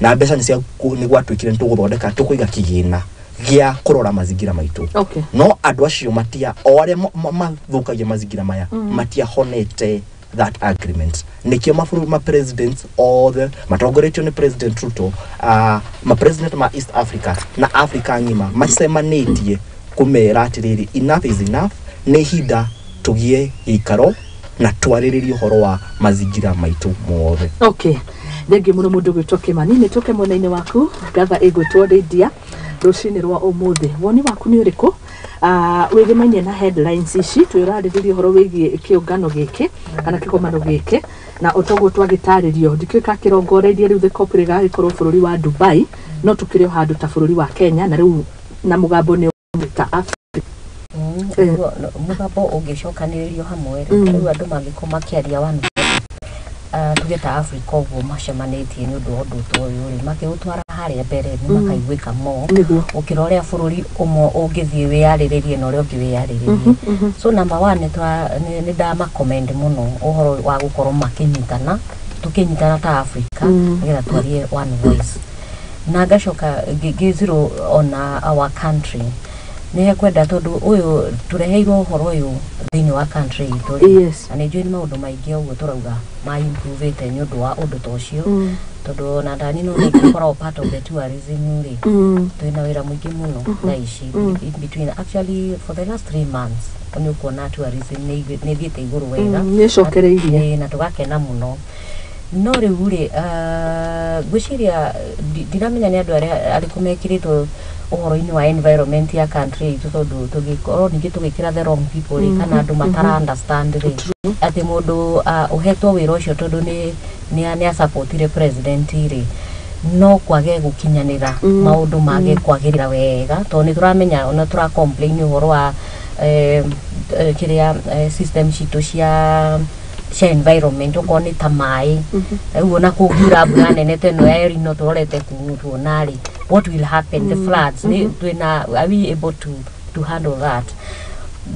na mbeca nĩ cia nĩ gwatuĩkire nĩ tũgũthondeka, tũkũiga kĩgĩna gĩa kũrora mazingira maitũ. No andũ acio matia, o arĩa mathũkagia mazingira maya, matiahonete that agreement. Nĩkĩo mabũrũri ma presidents othe matongoretio nĩ President Ruto, ma president ma East Africa na Africa ng'ima macemanĩtie kũmera atĩrĩrĩ, enough is enough, nĩ ihinda tũgĩe gĩikaro na twarĩrĩrie ũhoro wa mazingira maitũ mothe. Okay, thengiũ mũno mũndũ gwĩtwo Kĩmani. Nĩ tũke mwena-inĩ waku, ngatha ĩgwĩtwo Lydia, rũcinĩ rwa ũmũthĩ woni waku nĩ ũrĩkũ? Wĩgĩmainie na headlines ici twĩrarĩrĩria ũhoro wĩgiĩ kĩũngano gĩkĩ kana kĩgomano gĩkĩ, na ũtoguo twagĩtarĩrio ndikĩũĩ ka kĩrongoreirie rĩu the COP rĩgagĩkorwo bũrũri wa Dubai, no tũkĩrĩ o handũ ta bũrũri wa Kenya, na rĩu na mũgambo nĩ ta Africa. Mũgambo ũngĩcokanĩrĩrio hamwe rĩ, rĩu andũ mangĩkorwo makĩaria one voice, tuge ta Africa ũguo macemanĩtie nĩ ũndũ wa ũndũ ta ũyũ rĩ, makĩũtwara harĩa mbere nĩ makaiguĩka mo gũkĩra ũrĩa bũrũri ũmwe ũngĩthiĩ wĩyarĩrĩrie na ũrĩa ũngĩ wĩyarĩrĩrie. So number one, nĩ ndamacommend mũno ũhoro wa gũkorwo makĩnyitana, tũkĩnyitana ta Africa nĩgetha twarie one voice. Na ngacoka ngĩ zero on our country, nĩ hekwenda tondũ ũyũ tũreheirwo ũhoro ũyũ thĩinĩ wa country itũ rĩ, na nĩ njũĩ nĩ maũndũ maingĩ ũguo tũrauga ma improvĩte nĩ ũndũ wa ũndũ ta ũcio, tondũ ona ndani no nĩngĩkoragwo part of the tourism rĩ, twĩna wĩra mũingĩ mũno thaa ici. In between, actually for the last 3 months, nĩ ũkuona tourism nĩ ĩthiĩte igũrũ wega. Nĩ ĩcokereirie. Ĩĩ, na tũgakena mũno. No rĩu rĩ, ngwĩciria ndiramenya nĩ andũ arĩa arĩkũ mekĩrĩtwo ũhoro-inĩ wa environment ya country itũ, tondũ tũngĩkorwo ningĩ tũgĩkĩra the wrong people rĩ, kana andũ matara understand rĩ, atĩ mũndũ ũhetwo wĩra ũcio tondũ nĩ asupportire president rĩ, no kwage gũkinyanĩra, maũndũ mage kwagĩrĩra wega, tondũ nĩ tũramenya ona tũra complain ũhoro wa kĩrĩa system citũ cia environment, okorwo nĩ ta maĩ. Rĩu ona kũngiura mbura nene ta ĩno ya El Nino tũrorete kuona rĩ, what will happen, the floods, nĩ twĩna, are we able to handle that?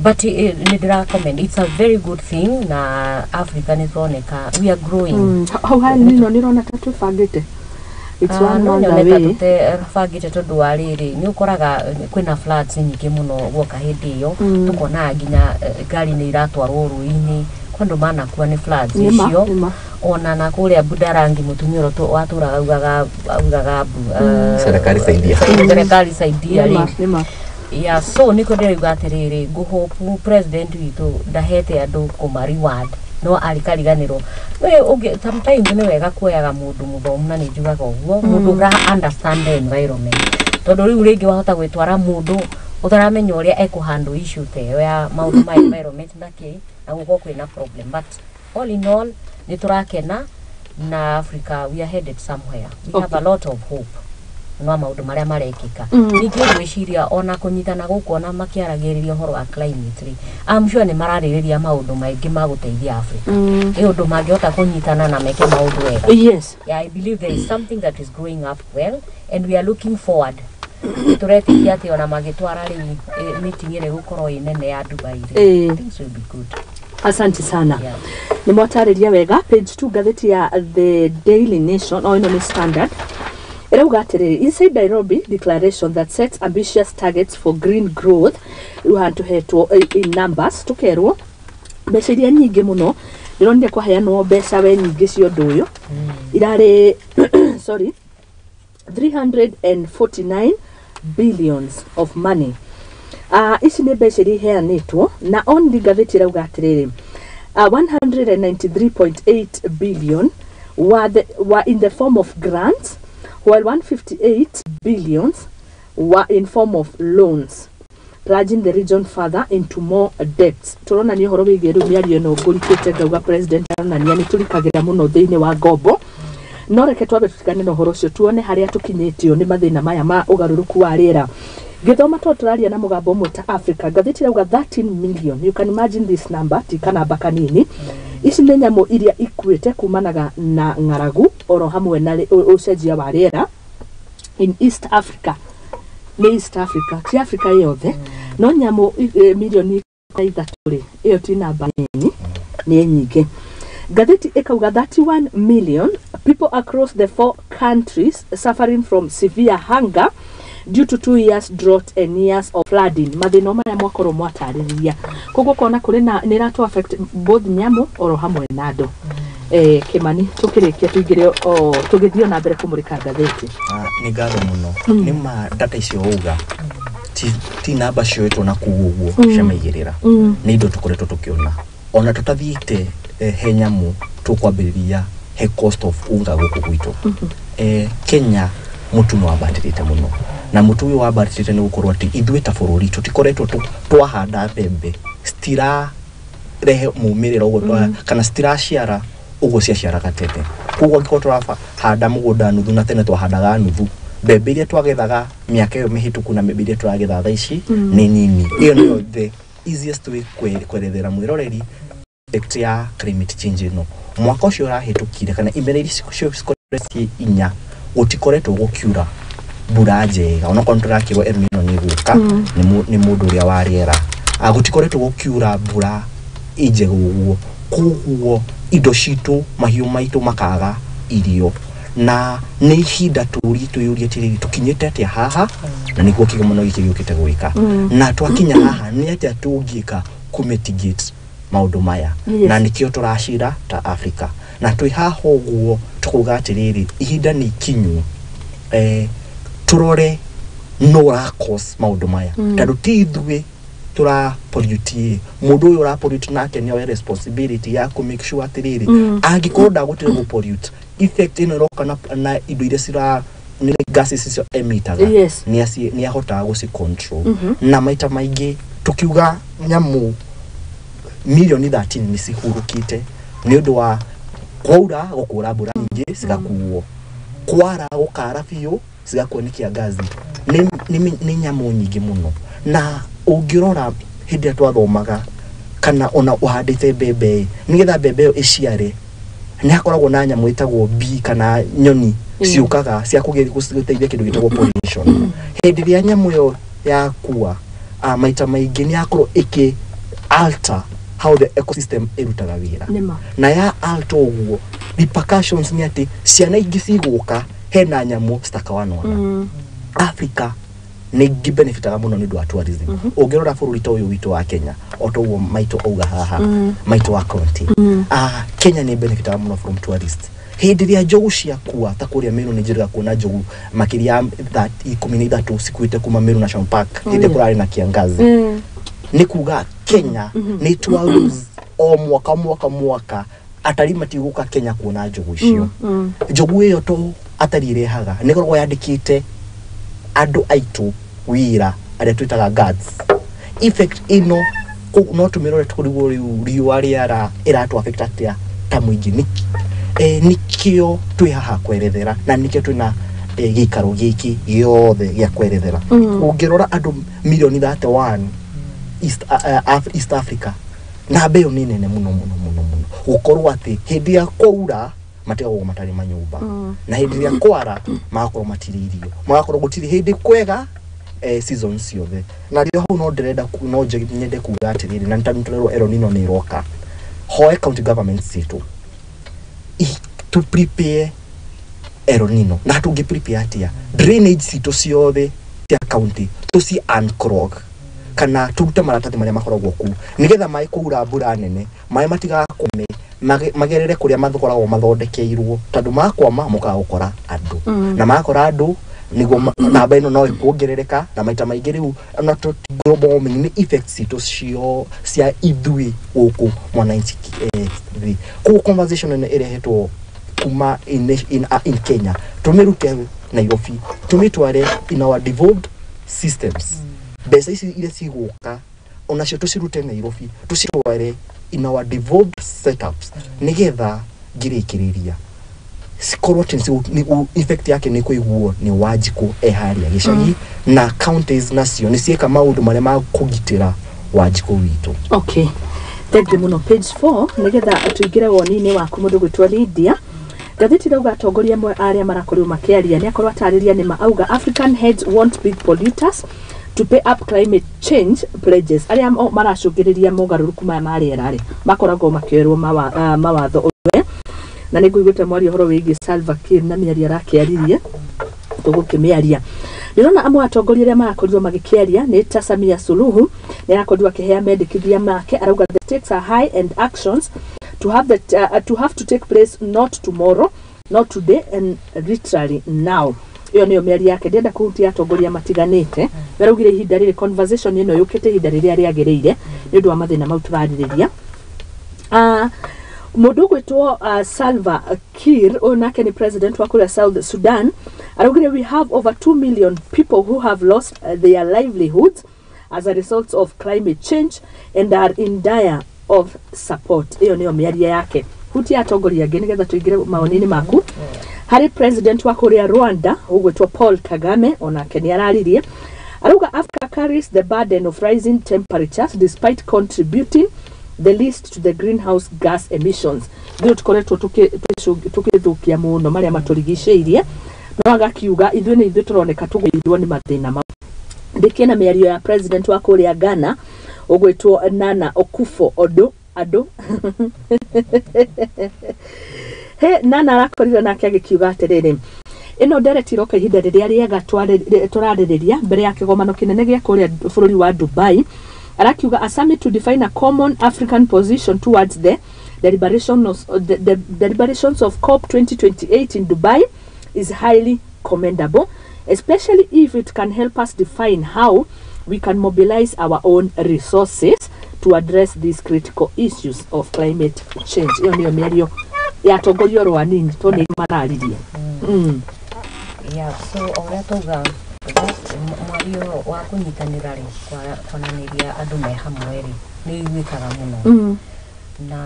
But nĩ ndĩra comment, it's a very good thing, na Africa nĩ tũroneka we are growing. Hau ha nino nĩrona ta twĩbangĩte. It's one no month nyone ta away. Tũtebangĩte tondũ wa rĩrĩ, nĩ ũkoraga kwĩna floods nyingĩ mũno guoka hĩndĩ ĩyo, tũkona nginya ngari nĩ iratwarwo rũĩ-inĩ, kwĩ andũ manakua nĩ floods Nĩma, icio. Nĩma. Ona na kũrĩa Budarangi mũtumia ũrĩa watũraga augaga mbu, Serikali saidia. Serikali saidia Nĩma, rĩ. nĩma. Yeah, so nĩkĩo ndĩrauga atĩrĩrĩ, ngũhope president witũ ndahete andũ kũma reward no arikariganĩrwo. Nĩ ũngĩ sometimes nĩ wega kuoyaga mũndũ mũthomu, na nĩ njugaga ũguo, mũndũ ũra understand the environment, tondũ rĩu rĩngĩ wahota gwĩtwara mũndũ ũtaramenya ũrĩa ekũhandle issue ta ĩyo ya maũndũ ma environment na kĩ, na gũkorwo kwĩna problem. But all in all, nĩ tũrakena na Africa, we are headed somewhere. We have a lot of hope no maũndũ marĩa marekĩka. Ningĩ ngwĩciria ona kũnyitana gũkũ, ona makĩaragĩrĩria ũhoro wa climate rĩ, I'm sure nĩ mararĩrĩria maũndũ maingĩ ma gũteithia Africa, nĩ ũndũ mangĩhota kũnyitana na meke maũndũ wega. Yeah, I believe there is something that is growing up well and we are looking forward. Tũretĩkia atĩ ona magĩtwara rĩu meeting ĩrĩa ĩgũkorwo ĩ nene ya Dubai rĩ, things will be good. Asante sana. Nĩ mwatarĩria wega. Page 2, ngathĩti ya The Daily Nation, o ĩno nĩ Standard, ĩrauga atĩrĩrĩ, inside Nairobi declaration that sets ambitious targets for green growth. Rĩu haha tũhetwo in numbers, tũkerwo mbeca iria nyingĩ mũno ndĩronire kwaheanwo, mbeca we nyingĩ cia ũndũ ũyũ irarĩ, sorry, 349 billions of money. Ici nĩ mbeca iria iheanĩtwo, na only ngathĩti ĩrauga atĩrĩrĩ, 193.8 billion were in the form of grants, while 158 billions were in form of loans, plunging the region further into more debts. Tũronania ũhoro wĩgiĩ rĩu mĩario ĩno ngũrikĩte, ngauga president aronania nĩ tũrikagĩra mũno thĩinĩ wa ngombo. No reke twambe tũtigane na ũhoro ũcio, tuone harĩa tũkinyĩtio nĩ mathĩna maya ma ũgarũrũku wa rĩera. Gĩthoma to tũraria na mũgambo ũmwe ta Africa. Ngathĩti ĩrauga 13 million, you can imagine this number, ti kanamba kanini. Ici nĩ nyamũ iria ikuĩte kumanaga na ng'aragu oro hamwe na ũcenjia wa rĩera in East Africa. Nĩ East Africa, ti Africa yothe. No nyamũ milioni 3 rĩ, ĩyo ti namba nini, nĩ nyingĩ. Ngathĩti ĩkauga 31 million people across the four countries suffering from severe hunger due to 2 years drought and years of flooding. Mathĩna maya mwakorwo mwatarĩria, koguo kona kũrĩ na nĩ ĩratũ affect both nyamũ oro hamwe na andũ. Kĩmani, tũkĩrĩkia tũingĩre o tũgĩthiĩ na mbere kũmũrĩka ngathĩti. Ah, nĩ ngatho mũno. Nĩ ma data icio wauga ti namba cioetwo na kuu ũguo cia maigĩrĩra, nĩ indo tũkoretwo tũkĩona ona tũtathiĩte. He nyamũ tũkwambĩrĩria he cost of unga gũkũ gwitũ. Kenya mũtu nĩ wambatĩrĩte mũno, na mũtu ũyũ wambatĩrĩte nĩ gũkorwo atĩ ithuĩ ta bũrũri tũtikoretwo twahanda mbembe, citirarehe mumĩrĩro ũguo kana citiraciara ũguo ciaciaraga tene. Koguo angĩkorwo tũrahanda mũgũnda nuthu na tene twahandaga nuthu, mbembe iria twagethaga mĩaka ĩyo mĩhĩtũku na mbembe iria tũragetha thaa ici nĩ nini. Ĩyo nĩyo the easiest way kwerethera mwĩroreri effect ya climate change ĩno. Mwaka ũcio ũrahĩtũkire kana imera iria cikoretwo ciĩ inya, gũtikoretwo gũkiura mbura njega, onokorwo nĩtũrakĩrwo El Nino nĩ ĩgũka nĩ mũndũ ũrĩa wa rĩera. Ah, gũtikoretwo gũkiura mbura njega ũguo, koguo indo citũ, mahiũ maitũ makaga irio, na nĩ ihinda tũrie twĩyũrie atĩrĩrĩ, tũkinyĩte atĩa haha? Na nĩguo kĩgomano gĩkĩ gĩũkĩte gwĩka. Na twakinya haha, nĩ atĩa tũngĩka kũ mitigate maũndũ maya? Na nĩkĩo tũracira ta Africa na twĩ haha ũguo tũkauga atĩrĩrĩ, ihinda nĩ ikinyu tũrore no ũra cause maũndũ maya, tondũ ti ithuĩ tũra pollute. Mũndũ ũyũ ũra pollute nake nĩ oe responsibility ya kũ make sure atĩrĩrĩ, angĩkorwo ndagũtire gũ pollute, effect ĩno ĩroka na indo iria cira nĩ gases icio emitaga, nĩ ahotaga gũci control. Na maita maingĩ tukiuga nyamũ milioni 13 nĩ cihurũkĩte nĩ ũndũ wa kwaura, gũkũra mbura nyingĩ cigakuo, kwara gũkara biũ cigakuo nĩ kĩangazi. Nĩ nyamũ nyingĩ mũno, na ũngĩrora hĩndĩ ĩrĩa twathomaga kana ona ũhandĩte mbembe, nĩgetha mbembe ĩyo ĩciare nĩ hakoragwo na nyamũ ĩtagwo bee kana nyoni ciũkaga cia kũgeria gũteithia kĩndũ gĩtagwo pollination. Hĩndĩ ĩrĩa nyamũ ĩyo yakua, Maita maingĩ nĩ yakorwo ĩkĩ alter how the ecosystem ĩrutaga wĩra. Nĩma. Na ya alter ũguo, repercussions nĩ atĩ ciana ingĩ cigũka hena nyamũ citakawanona. Africa nĩ ngĩbenefitaga mũno nĩ ũndũ wa tourism. Ũngĩrora bũrũri ta ũyũ witũ wa Kenya, o ta ũguo maitũ auga haha, maitũ wa county, Kenya nĩ benefitaga mũno from tourists. Hĩndĩ ĩrĩa njogu ciakua ta kũrĩa Meru, nĩ njĩrĩga kuona njogu makĩria ya 13 cikuĩte kuma Meru National Park hĩndĩ kũrarĩ na kiangazi. Nĩ kuga Kenya nĩ twa lose o mwaka mwaka mwaka, atari matigũka Kenya kuona njogu icio. Njogu ĩyo to atari ĩrehaga nĩ ĩkoragwo yandĩkĩte andũ aitũ wĩra arĩa twĩtaga guards. Effect ĩno no tũmĩrore tũrigwo rĩu riũa rĩara ĩratũ affect atĩa ta mũingĩ. Nĩkĩo twĩ haha kwerethera na nĩkĩo twĩna gĩikaro gĩkĩ gĩothe gĩa kwerethera. Ũngĩrora andũ mirioni 31 East Africa, namba ĩyo nĩ nene mũno mũno mũno mũno, gũkorwo atĩ hĩndĩ ya kwaura matigagwo matarĩ manyũmba, na hĩndĩ ĩrĩa kwara magakorwo matirĩ irio, magakorwo gũtirĩ hĩndĩ kwega, season ciothe. Na rĩo hau no ndĩrenda no nyende kuga atĩrĩrĩ, na nĩtũrerwo El Nino nĩ ĩroka, hoe county government citũ to prepare El Nino. Na tũngĩ prepare atĩa? Drainage citũ ciothe cia county tũci unclog kana tũrute maratathi marĩa makoragwo kũu, nĩgetha maĩ kwaura mbura nene maĩ matigakwame, magerere kũrĩa makoragwo mathondekeirwo, tondũ makwama mokaga gũkora andũ, na makora andũ nĩguo namba ĩno no ĩkuongerereka. Na maita maingĩ rĩu ona global warming nĩ effects citũ cio cia ithuĩ gũkũ mwananchi thĩ. Koguo conversation ĩno ĩrehetwo kuma in Kenya, tũmĩrute Nairobi tũmĩtware in our devolved systems. Mbeca ici iria cigũka onacio tũcirute Nairobi tũcitware in our devolved setups, nĩgetha ngĩrĩkĩrĩria cikorwo atĩ effect yake nĩ kũiguo nĩ Wanjikũ e harĩa gĩcagi, na counties nacio nĩ cieka maũndũ marĩa ma kũgitĩra Wanjikũ witũ. Okay, thank you mũno. Page 4, nĩgetha tũingĩre woni-inĩ waku, mũndũ gwĩtwo Lydia. Ngathĩti irauga atongoria amwe arĩa marakorirwo makĩaria nĩ akorwo atarĩria nĩma auga African heads want big polluters to pay up climate change pledges. Arĩa maracũngĩrĩria mogarũrũku maya ma rĩera rĩ makoragwo makĩoerwo mawatho ũmwe, na nĩ ngũiguĩte mwaria ũhoro wĩgiĩ Salva Kiir na mĩario arakĩaririe, tũgũkĩmĩaria. Ndĩrona amwe atongoria arĩa marakorirwo magĩkĩaria nĩ ta Samia Suluhu, nĩ arakorirwo akĩhea mendekithia make, arauga the stakes are high and actions to have to take place not tomorrow, not today, and literally now. Ĩyo nĩyo mĩario yake. Ndĩrenda kũhutia atongoria matiganĩte. Araugire ihinda rĩrĩ conversation ĩno yũkĩte ihinda rĩrĩa rĩagĩrĩire nĩ ũndũ wa mathĩna mau tũrarĩrĩria. Mũndũ ũgwĩtwo Salva Kiir, ũyũ nake nĩ president wa kũrĩa South Sudan, araugire we have over 2 million people who have lost their livelihoods as a result of climate change and are in dire of support. Ĩyo nĩyo mĩario yake. Hutia atongoria angĩ nĩgetha tũingĩre mawoni-inĩ maku. Harĩ president wa kũrĩa Rwanda ũgwĩtwo Paul Kagame, onake nĩ araririe, arauga Africa carries the burden of rising temperatures despite contributing the least to the greenhouse gas emissions. Ithuĩ tũkoretwo tũkĩthũkia mũno marĩa matũrigicĩirie, no agakiuga ithuĩ nĩ ithuĩ tũroneka tũgũirwo nĩ mathĩna mau. Ndĩkĩe na mĩario ya president wa kũrĩa Ghana ũgwĩtwo Nana Akufo Addo. Addo he Nana arakorirwo nake agĩkiuga atĩrĩrĩ, ĩno ndereti iroka ihinda rĩrĩa rĩega tũrarĩrĩria mbere ya kĩgomano kĩnene gĩa kũrĩa bũrũri wa Dubai. Arakiuga a summit to define a common African position towards the deliberations of COP 2028 in Dubai is highly commendable, especially if it can help us define how we can mobilize our own resources to address these critical issues of climate change. Ĩyo nĩyo mĩario ya atongoria oro anini to nĩ mararirie. Yeah, so o ũrĩa twauga, that mwario wa kũnyitanĩra rĩ, kwananĩria andũ me hamwe rĩ, nĩ ũiguĩkaga mũno. Na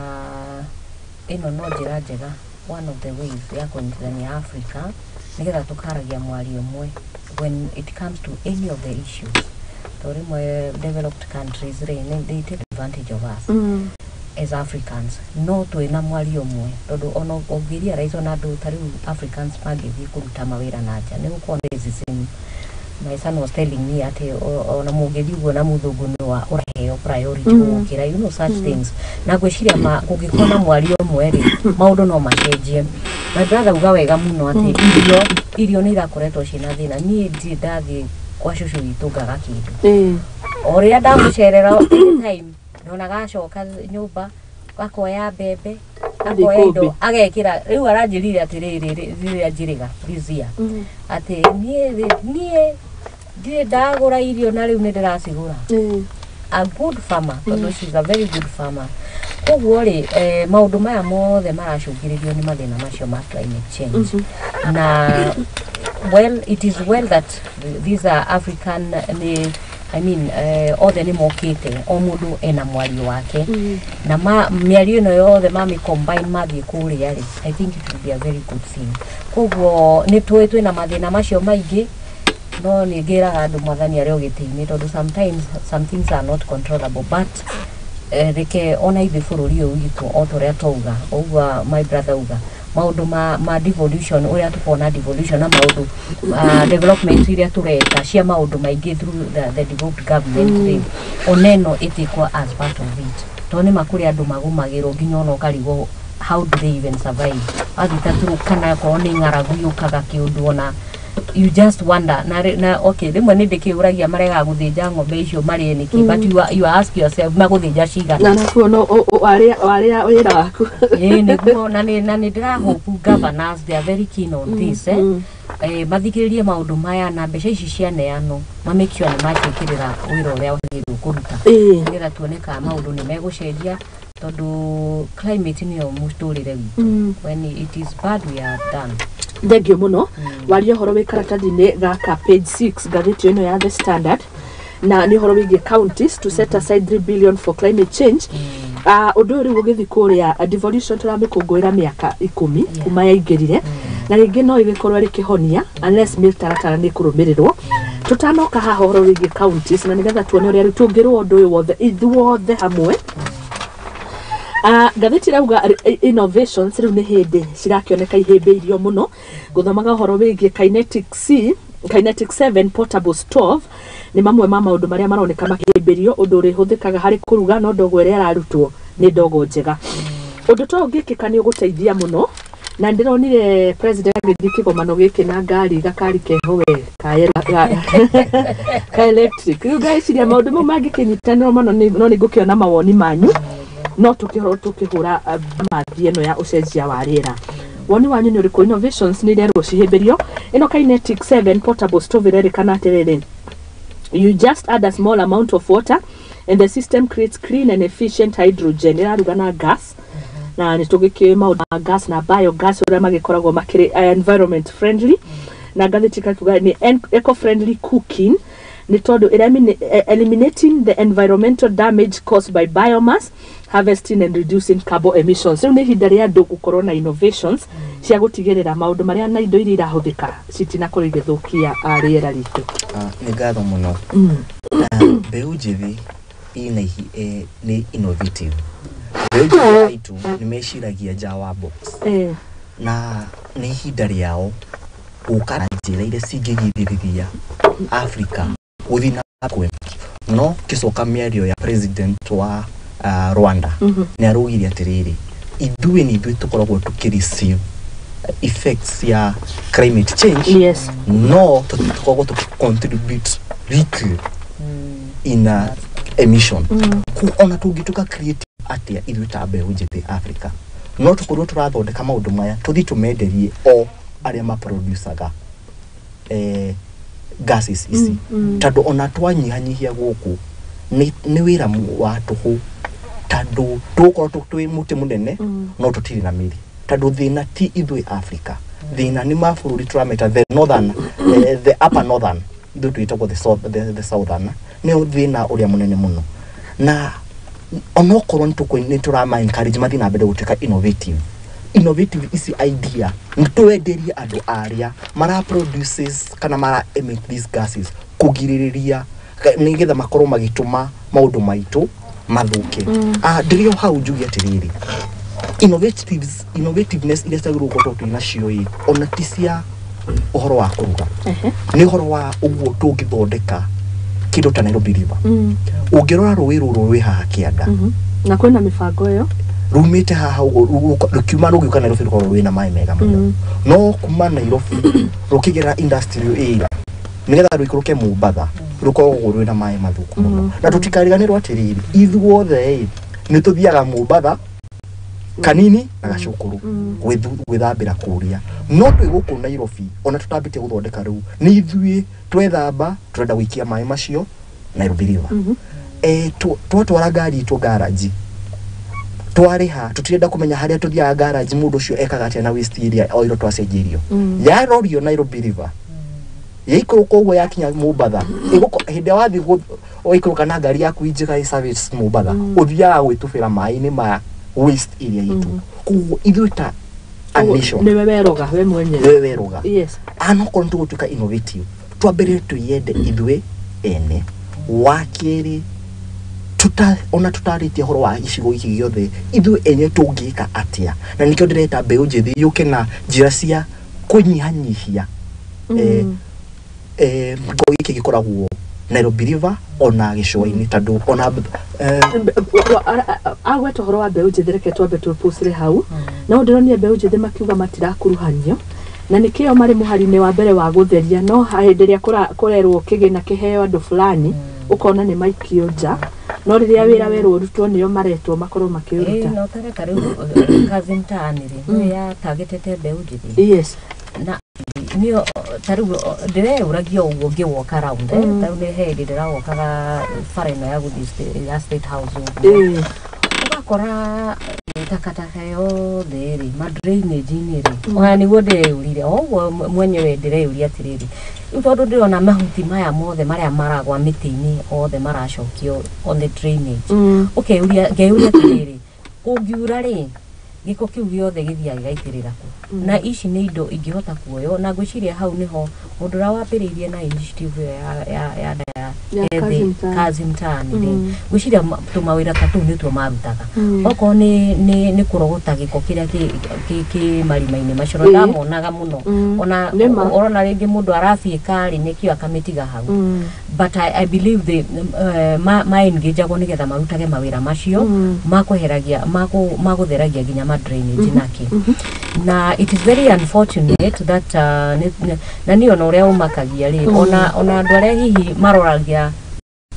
ĩno no njĩra njega, one of the ways ya kũnyitithania Africa nĩgetha tũkaragia mwario ũmwe when it comes to any of the issues, to rĩmwe developed countries rĩ, they take advantage of us as Africans, no twĩna mwario ũmwe, tondũ ona ũngĩrealize ona andũ ta rĩu Africans mangĩthiĩ kũruta mawĩra na nja nĩ gũkorwo na racism. My son was telling me atĩ ona mũngĩthiĩ ũguo na mũthũngũ nĩ wa ũraheo priority gũkĩra, you know, such things. Na ngwĩciria ma kũngĩkorwo na mwario ũmwe rĩ, maũndũ no macenjie. My brother uga wega mũno atĩ irio nĩ irakoretwo ciĩna thĩna. Niĩ ndirĩ ndathiĩ kwa cũcũ witũ ngaga kĩndũ. O rĩrĩa ndamũcerera, anytime ndonaga acoka nyũmba akoya mbembe, akoya indo, agekĩra. Rĩu aranjĩrire atĩrĩrĩ, rĩrĩa njĩrĩga this year, atĩ niĩ ndirĩ ndagũra irio na rĩu nĩ ndĩracigũra. A good farmer, tondũ she's a very good farmer. Koguo rĩ, maũndũ maya mothe maracũngĩrĩrio nĩ mathĩna macio ma climate change. Na well, it is well that these are African, nĩ, I mean, othe nĩ mokĩte, o mũndũ ena mwario wake, na mĩario ĩno yothe mami combine mathiĩ kũrĩa rĩ, I think it will be a very good thing. Koguo nĩ tũĩ twĩna mathĩna macio maingĩ, no nĩ ngĩraga andũ Mwathani arĩ o gĩtĩ-inĩ, tondũ sometimes some things are not controllable, but reke ona ithuĩ bũrũri ũyũ witũ, o ta ũrĩa twauga ũguo my brother uga, maũndũ ma devolution, ũrĩa tũkona devolution na maũndũ development iria tũreka cia maũndũ maingĩ through the devolved government rĩ, ona ĩno ĩtĩkwo as part of it, tondũ nĩ ma kũrĩ andũ magũmagĩrwo nginya ona ũkarigwo how do they even survive. Wathiĩ ta Turkana, akorwo nĩ ng'aragu yũkaga kĩũndũ, ona you just wonder. Na okay, rĩmwe nĩ ndĩkĩũragia maregaga gũthĩnja ng'ombe icio marĩe nĩkĩ, but you ask yourself, magũthĩnja cigana? Na nakuo no warĩa wĩra waku. Ĩĩ, nĩguo. Na nĩ ndĩrahope governors, they are very keen on this, mathikĩrĩrie maũndũ maya, na mbeca ici cianeanwo ma make sure nĩ maciĩkĩrĩra wĩra ũrĩa wagĩrĩirwo kũruta, nĩgetha tuone kana maũndũ nĩ megũcenjia, tondũ climate nĩyo mũtũrĩre witũ. When it is bad, we are done. Thengio mũno. Waria ũhoro wĩ karatathi-inĩ gaka, page 6, ngathĩti ĩno ya The Standard, na nĩ ũhoro wĩgiĩ counties to set aside 3 billion for climate change. Ũndũ ũyũ rĩu ũgĩthiĩ kũrĩa, devolution tũramĩkũngũĩra mĩaka 10 kuma yaingĩrire, na rĩngĩ no ĩgĩkorwo ĩrĩ kĩhonia unless mĩtaratara nĩ ĩkũrũmĩrĩrwo. Tũtanoka haha ũhoro wĩgiĩ counties, na nĩgetha tuone ũrĩa rĩu tũngĩrũa ũndũ ũyũ wothe ithuothe hamwe. Ngathĩti ĩrauga innovations rĩu nĩ hĩndĩ cirakĩoneka ihĩmbĩirio mũno. Gũthomaga ũhoro wĩgiĩ Kinetic 7 portable stove, nĩ mamwe ma maũndũ marĩa maroneka makĩhĩmbĩrio, ũndũ ũrĩhũthĩkaga harĩ kũruga no ndogo ĩrĩa ĩrarutwo nĩ ndogo njega. Ũndũ ta ũngĩkĩka nĩ ũgũteithia mũno. Na ndĩronire president agĩthiĩ kĩgomano gĩkĩ na ngari, gakari keho we ka electric. Rĩu ngeciria maũndũ mau mangĩkĩnyitanĩrwo mũno, no nĩ ngũkĩona mawoni manyu, no tũkĩhoro tũkĩhũra mathi ĩno ya ũcenjia wa rĩera. Woni wanyu nĩ ũrĩkũ? Innovations nĩ irerwo cihĩmbĩrio. Ĩno Kinetic 7 portable stove ĩrerĩkana atĩrĩrĩ, you just add a small amount of water and the system creates clean and efficient hydrogen. Ĩraruga na gas, na nĩ tũgĩkĩũĩ maũndũ ma gas na biogas ũrĩa magĩkoragwo makĩrĩ environment friendly. Na ngathĩti kakiuga nĩ eco friendly cooking, nĩ tondũ eliminating the environmental damage caused by biomass harvesting and reducing carbon emissions. Rĩu nĩ ihinda rĩa andũ gũkorwo na innovations cia gũtigĩrĩra maũndũ marĩa na indo iria irahũthĩka citinakorwo igĩthũkia rĩera ritũ. Nĩ ngatho mũno. Mbeũ njĩthĩ ina nĩ innovative. Mbeũ njĩthĩ aitũ nĩ meciragia nja wa box, na nĩ ihinda rĩao gũka na njĩra iria cingĩgirĩrĩria Africa gũthiĩ na kwe. No kĩcoka mĩario ya president wa Rwanda, nĩ araugire atĩrĩrĩ, ithuĩ nĩ ithuĩ tũkoragwo tũkĩ receive effects ya climate change, no tũtikoragwo tũkĩ contribute little in emission. Ona tũngĩtuĩka creative atĩa, ithuĩ ta mbeũ njĩthĩ Africa no tũkorwo tũrathondeka maũndũ maya, tũthiĩ tũmenderie o arĩa maproducaga gases ici, tondũ ona twanyihanyihia gũkũ nĩ wĩra wa tũhũ, tondũ tũgũkorwo twĩ mũtĩ mũnene no tũtirĩ na mĩri, tondũ thĩna ti ithuĩ Africa, thĩna nĩ mabũrũri tũrameta the northern, the upper northern, ithuĩ twĩtagwo the southern, nĩo thĩna ũrĩa mũnene mũno. Na onokorwo nĩ tũrama encourage mathiĩ na mbere gũtuĩka innovative, ici idea nĩ twenderie andũ arĩa mara produces kana mara emit these gases, kũgirĩrĩria nĩgetha makorwo magĩtũma maũndũ maitũ mathũke. Ndĩrĩ o hau njuge atĩrĩrĩ, innovativeness iria ciagĩrĩirwo gũkorwo twĩ nacio ĩ, ona ti cia ũhoro wa kũruga, nĩ ũhoro wa ũguo tũngĩthondeka kĩndũ ta Nairobi River. Ũngĩrora rũĩ rũrũ rwĩ haha kĩanda, na kwĩna mĩbango ĩyo rumĩte haha ũguo rũkiuma rũgĩũka Nairobi rũkorwo rwĩna maĩ mega mũno, no kuma Nairobi rũkĩgerera industrial area nĩgetha rũikũrũke Mombatha rũkoragwo rwĩna maĩ mathũku mũno. Na tũtikariganĩrwo atĩrĩrĩ, ithuothe nĩ tũthiaga Mombatha kanini na gacukuru gwĩthambĩra kũrĩa, no twĩ gũkũ Nairobi ona tũtambĩtie gũthondeka rĩu nĩ ithuĩ twethamba tũrenda gũikia maĩ macio Nairobi River. Twatwara ngari itũ garage twarĩha, tũtirenda kũmenya harĩa tũthiaga garage mũndũ ũcio ekaga atĩa na waste area oiro twacenjeirio yarorio Nairobi River yaikũrũka ũguo yakinya Mombatha, hĩndĩ ĩrĩa wathiĩ waikũrũka na ngari yaku njega ĩ service Mombatha, ũthiaga gwĩtubĩra maĩ-inĩ ma waste area itũ. Koguo ithuĩ ta a nation nĩwe weroga we mwenyewe, nĩwe weroga. Yes. Anokorwo nĩ tũgũtuĩka innovative, twambĩrĩrie twĩyende ithuĩ ene. Wa kerĩ, ona tũtarĩtie ũhoro wa gĩcigo gĩkĩ gĩothe, ithuĩ ene tũngĩka atĩa, na nĩkĩo ndĩreta mbeũ njĩthĩ yũke na njĩra cia kũnyihanyihia gĩko gĩkĩ gĩkoragwo Nairobi River ona gĩcũa-inĩ, tondũ ona agweta ũhoro wa mbeũ njĩthĩ, reke twambe tũpũcĩre hau. No ndĩronire mbeũ njĩthĩ makiuga matirakuruhanio na nĩkĩo marĩ mũhari-inĩ wa mbere wa gũtheria, no hĩndĩ ĩrĩa kũrerwo kĩgĩna kĩheo andũ fulani ũkona nĩ maikio nja, no rĩrĩa wĩra werwo ũrutwo nĩo maretwo makorwo makĩũruta. No tareka rĩu Kazi Mtaani rĩ nĩyo yatagĩtĩte mbeũ njĩthĩ. Yes. Na nĩyo ta rĩu ndĩreyũragia ũguo ngĩ walk around, ta rĩu nĩ he hĩndĩ ndĩrawokaga bara ĩno ya gũthiĩ ya State House ũguo, ũgakora takataka yothe rĩ ma drainage-inĩ rĩ, ona nĩguo ndĩreyũrire o ũguo mwenyewe ndĩreyũria atĩrĩrĩ, rĩu tondũ ndĩrona mahuti maya mothe marĩa maragwa mĩtĩ-inĩ othe maracokio on the drainage, ũkeyũria ngeyũria atĩrĩrĩ, kũngiura rĩ gĩko kĩu gĩothe gĩthiaga gĩgaitĩrĩra kũ? Na ici nĩ indo ingĩhota kuoywo, na ngwĩciria hau nĩho mũndũ ũrĩa wambĩrĩirie na initiative ĩyo ya Kazi Mtaani rĩ, ngwĩciria tũmawĩra ta tũu nĩtuo marutaga. Okorwo nĩ kũrogota gĩko kĩrĩa kĩ marima-inĩ macio, ndamonaga mũno, ona ũrona rĩngĩ mũndũ arabiĩka rĩ nĩkĩo akamĩtiga hau. But I believe they ma engage-agwo nĩgetha marutage mawĩra macio makweheragia magũtheragia nginya ma drainage nake. Na it is very unfortunate that na niĩ ona ũrĩa ũmakagia rĩ, ona andũ arĩa hihi maroragia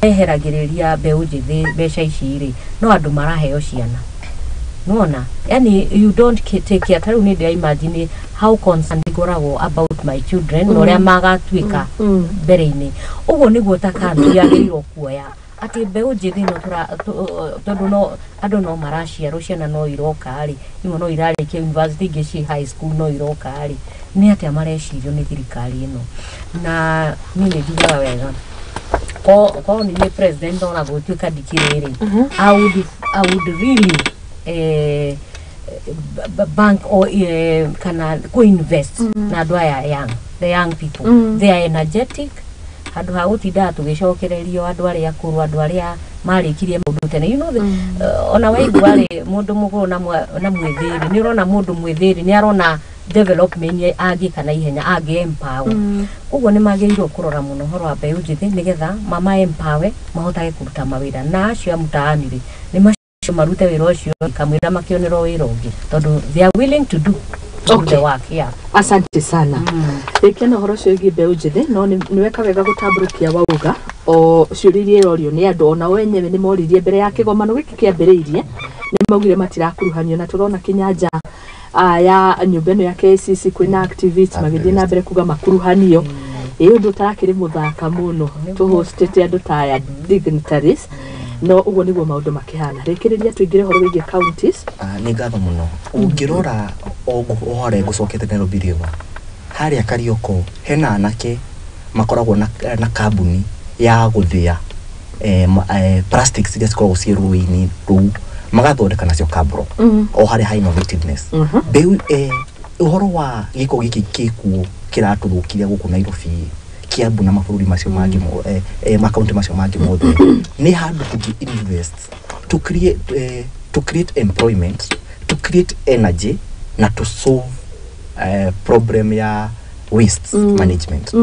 meheragĩrĩria mbeũ njĩthĩ mbeca ici rĩ, no andũ maraheo ciana. Nona, yani you don't take care. Ta rĩu nĩ ndĩra imagine how concerned ngoragwo about my children na ũrĩa magatuĩka mbere-inĩ. Ũguo nĩguo ta country yagĩrĩirwo kuoya atĩ mbeũ njĩthĩ ĩno tondũ no andũ no maraciarwo, ciana no iroka rĩ, imwe no irarĩkia university, ingĩ ciĩ high school no iroka rĩ, nĩ atĩa marecirio nĩ thirikari ĩno? Na niĩ nĩ njugaga wega, korwo nĩ niĩ president ona gũtuĩka ndikĩrĩ rĩ, I would really bank or kana co-invest na andũ aya young, the young people. They are energetic. Handũ ha gũtindaga tũgĩcokererio andũ arĩa akũrũ, andũ arĩa marĩkirie maũndũ tene, you know, ona waigua rĩ mũndũ mũkũrũ na mwĩthĩ rĩ, nĩ ũrona mũndũ mwĩthĩ rĩ nĩ arona development angĩka na ihenya, angĩ empower. Koguo nĩ magĩrĩirwo kũrora mũno ũhoro wa mbeũ njĩthĩ nĩgetha mama empower mahotage kũruta mawĩra, na acio a mtaani rĩ nĩ macio marute wĩra ũcio kamwĩra makĩonerwo wĩra ũngĩ, tondũ they are willing to do the work. Yeah. Asante sana. Rĩkia na ũhoro ũcio wĩgiĩ mbeũ njĩthĩ, no nĩ weka wega gũtambũrũkia wauga o ciũria iria irorio nĩ andũ, ona o enyewe nĩ moririe mbere ya kĩgomano gĩkĩ kĩambĩrĩirie, nĩ maugire matirakuruhanio, na tũrona kĩnyanja ya nyũmba ĩno ya KCC kwĩna activists magĩthiĩ na mbere kuga makuruhanio. Ĩ ũndũ ũtarakĩrĩ mũthaka mũno tũhostĩte andũ ta aya dignitaries, no ũguo nĩguo maũndũ makĩhana. Rĩkĩrĩria tũingĩre ũhoro wĩgiĩ counties. Nĩ ngatho mũno. Ũngĩrora o harĩa ngũcokete Nairobi River, harĩa Karioko hena anake makoragwo na kambuni ya gũthĩa plastics iria cikoragwo ciĩ rũĩ-inĩ rũu, magathondeka nacio kabro o harĩa ha innovativeness. Mbeũ ũhoro wa gĩko gĩkĩ gĩkuo kĩratũthũkirie gũkũ Nairobi, Kiambu na mabũrũri macio mangĩ makaunti macio mangĩ mothe, nĩ handũ tũngĩ invest to create employment, to create energy na to solve problem ya waste management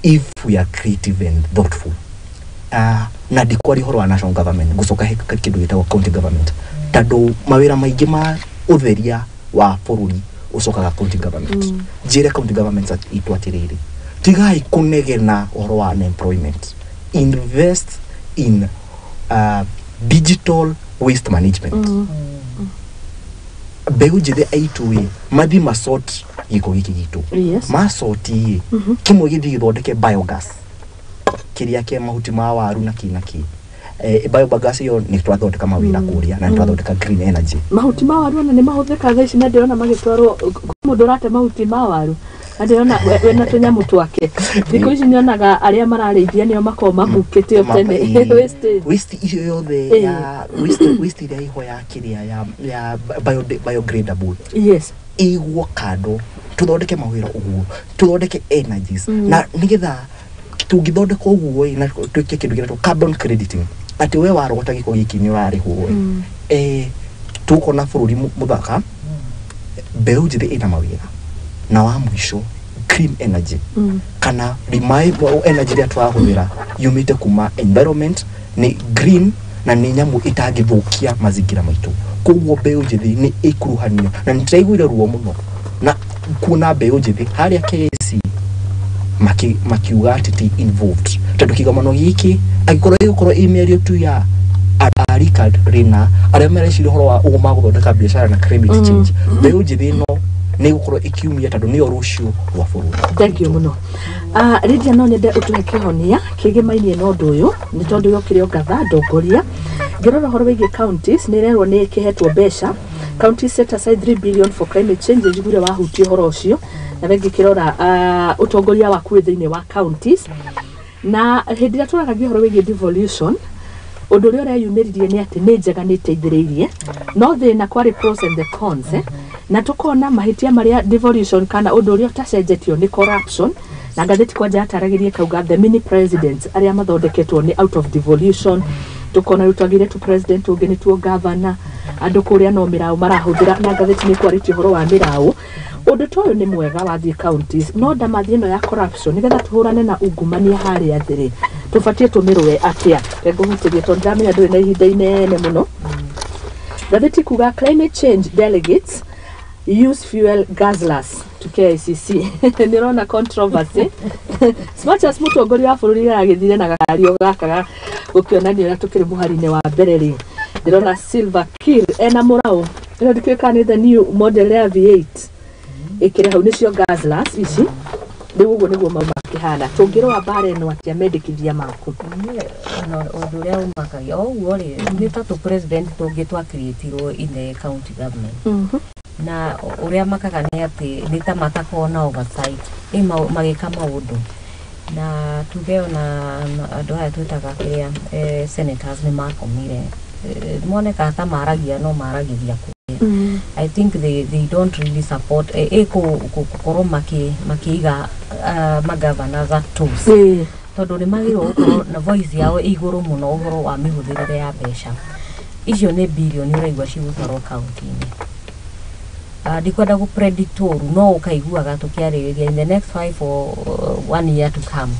if we are creative and thoughtful. Na ndikwaria ũhoro wa national government, ngũcoka he kĩndũ gĩtagwo county government, tondũ mawĩra maingĩ ma ũtheria wa bũrũri ũcokaga county government. Njĩre county government itũ atĩrĩrĩ, tigai kũnegena ũhoro wa unemployment, invest in digital waste management. Mbeũ njĩthĩ aitũ ĩ mathi masort gĩko gĩkĩ gitũ. Masort ĩ kĩmwe gĩthiĩ gĩthondeke biogas kĩrĩa kĩa mahuti ma waru na kĩ na kĩ. Biogas ĩyo nĩ twathondeka mawĩra kũrĩa na nĩ twathondeka green energy. Mahuti ma waru ona nĩ mahũthĩkaga thaa ici, na ndĩrona magĩtwarwo mũndũ ũrate mahuti ma waru na ndĩrona wena tũnyamũ twake. Thikũ ici nyonaga arĩa mararĩithia nĩo makoragwo mabukĩte tene wastage. Waste icio yothe ya waste ĩrĩa ĩho ya kĩrĩa ya biodegradable. Ĩigwo kando tũthondeke mawĩra ũguo, tũthondeke energies na nĩgetha tũngĩthondeka ũguo ĩ na twĩke kĩndũ gĩtagwo carbon crediting, atĩ we warogota gĩko gĩkĩ nĩ ũrarĩhwo ĩ, tũkona bũrũri mũthaka, mbeũ njĩthĩ ĩna mawĩra, na wa mũico green energy kana renewable energy ĩrĩa tũrahũthĩra yumĩte kuma environment, nĩ green na nĩ nyamũ ĩtangĩthũkia mazingira maitũ. Koguo mbeũ njĩthĩ nĩ ĩkuruhanio na nĩ tũraiguire ruo mũno na kuona mbeũ njĩthĩ harĩa KICC makiuga atĩ ti involved, tondũ kĩgomano gĩkĩ angĩkorwo ĩgũkorwo ĩ mĩario tu ya arika rĩna arĩa mareciria ũhoro wa ũguo magũthondeka biacara na climate change, mbeũ njĩthĩ ĩno nĩ ĩgũkorwo ĩkiumia tondũ nĩyo rũciũ rwa bũrũri. Thank you mũno. Lydia, no nyende ũtũhe kĩhonia kĩgĩmainie na ũndũ ũyũ, nĩ tondũ ũyũ ũkĩrĩ o ngatha ndongoria. Ngĩrora ũhoro wĩgiĩ counties, nĩ ĩrerwo nĩ ĩkĩhetwo mbeca. Counties set aside 3 billion for climate change, njiguire wahutia ũhoro ũcio. Na we ngĩkĩrora ũtongoria waku wĩ thĩinĩ wa counties. Na hĩndĩ ĩrĩa tũraragia ũhoro wĩgiĩ devolution, ũndũ ũrĩa ũreyumĩririe nĩ atĩ nĩ njega nĩ ĩteithĩrĩirie, no thĩna kwarĩ pros and the cons, na tũkona mahĩtia marĩa devolution kana ũndũ ũrĩa ũtacenjetio nĩ corruption. Na ngathĩti kwanja yataragĩria kauga the mini presidents arĩa mathondeketwo nĩ out of devolution, tũkona rĩu twagĩire tu president ũngĩ nĩtuo governor, andũ kũrĩa no mĩraũ marahũthĩra, na ngathĩti nĩ kwarĩtie ũhoro wa mĩraũ. Ũndũ ta ũyũ nĩ mwega wathiĩ counties, no ndamathi ĩno ya corruption nĩgetha tũhũrane na ungumania harĩa thĩ rĩ, tũbatiĩ tũmĩrũe atĩa? Ngũhutĩrie tondũ ndamenya ndũrĩ na ihinda inene mũno. Ngathĩti kuga climate change delegates use fuel guzzlers to KICC. Nĩ ũrona controversy. As much as mũtongoria wa bũrũri aragĩthire na gakario gaka gũkĩonania ũrĩa tũkĩrĩ mũhari-inĩ wa mbere rĩ, ndĩrona Silva Kiir ena mũraũ, ĩno ndikĩũĩ kana nĩ the new model ya V8 ĩkĩrĩ hau, nĩcio guzzlers ici. Rĩu ũguo nĩguo mau makĩhana. Tũngĩrũa mbara ĩno atĩa, mendekithia maku? Ũndũ ũrĩa ũmakagia o ũguo rĩ, nĩ ta tũ president tũngĩ twa creatirwo in the county government, na ũrĩa makaga nĩ atĩ nĩ ta matakoragwo na oversight ĩ magĩka maũndũ, na tuge ona andũ aya twĩtaga kĩrĩa senators nĩ makomire, monekaga ta maragia no maragithia kũrĩa. I think they don't really support gũkorwo makĩiga magovernors at toes, tondũ nĩ magĩrĩirwo gũkorwo na voice yao ĩ igũrũ mũno ũhoro wa mĩhũthĩrĩre ya mbeca icio. Nĩ birioni ũraigua cigũtwarwo kaunti-inĩ. Ndikwenda gũ predict ũru, no ũkaiguaga tũkĩarĩrĩria in the next 5 or 1 year to come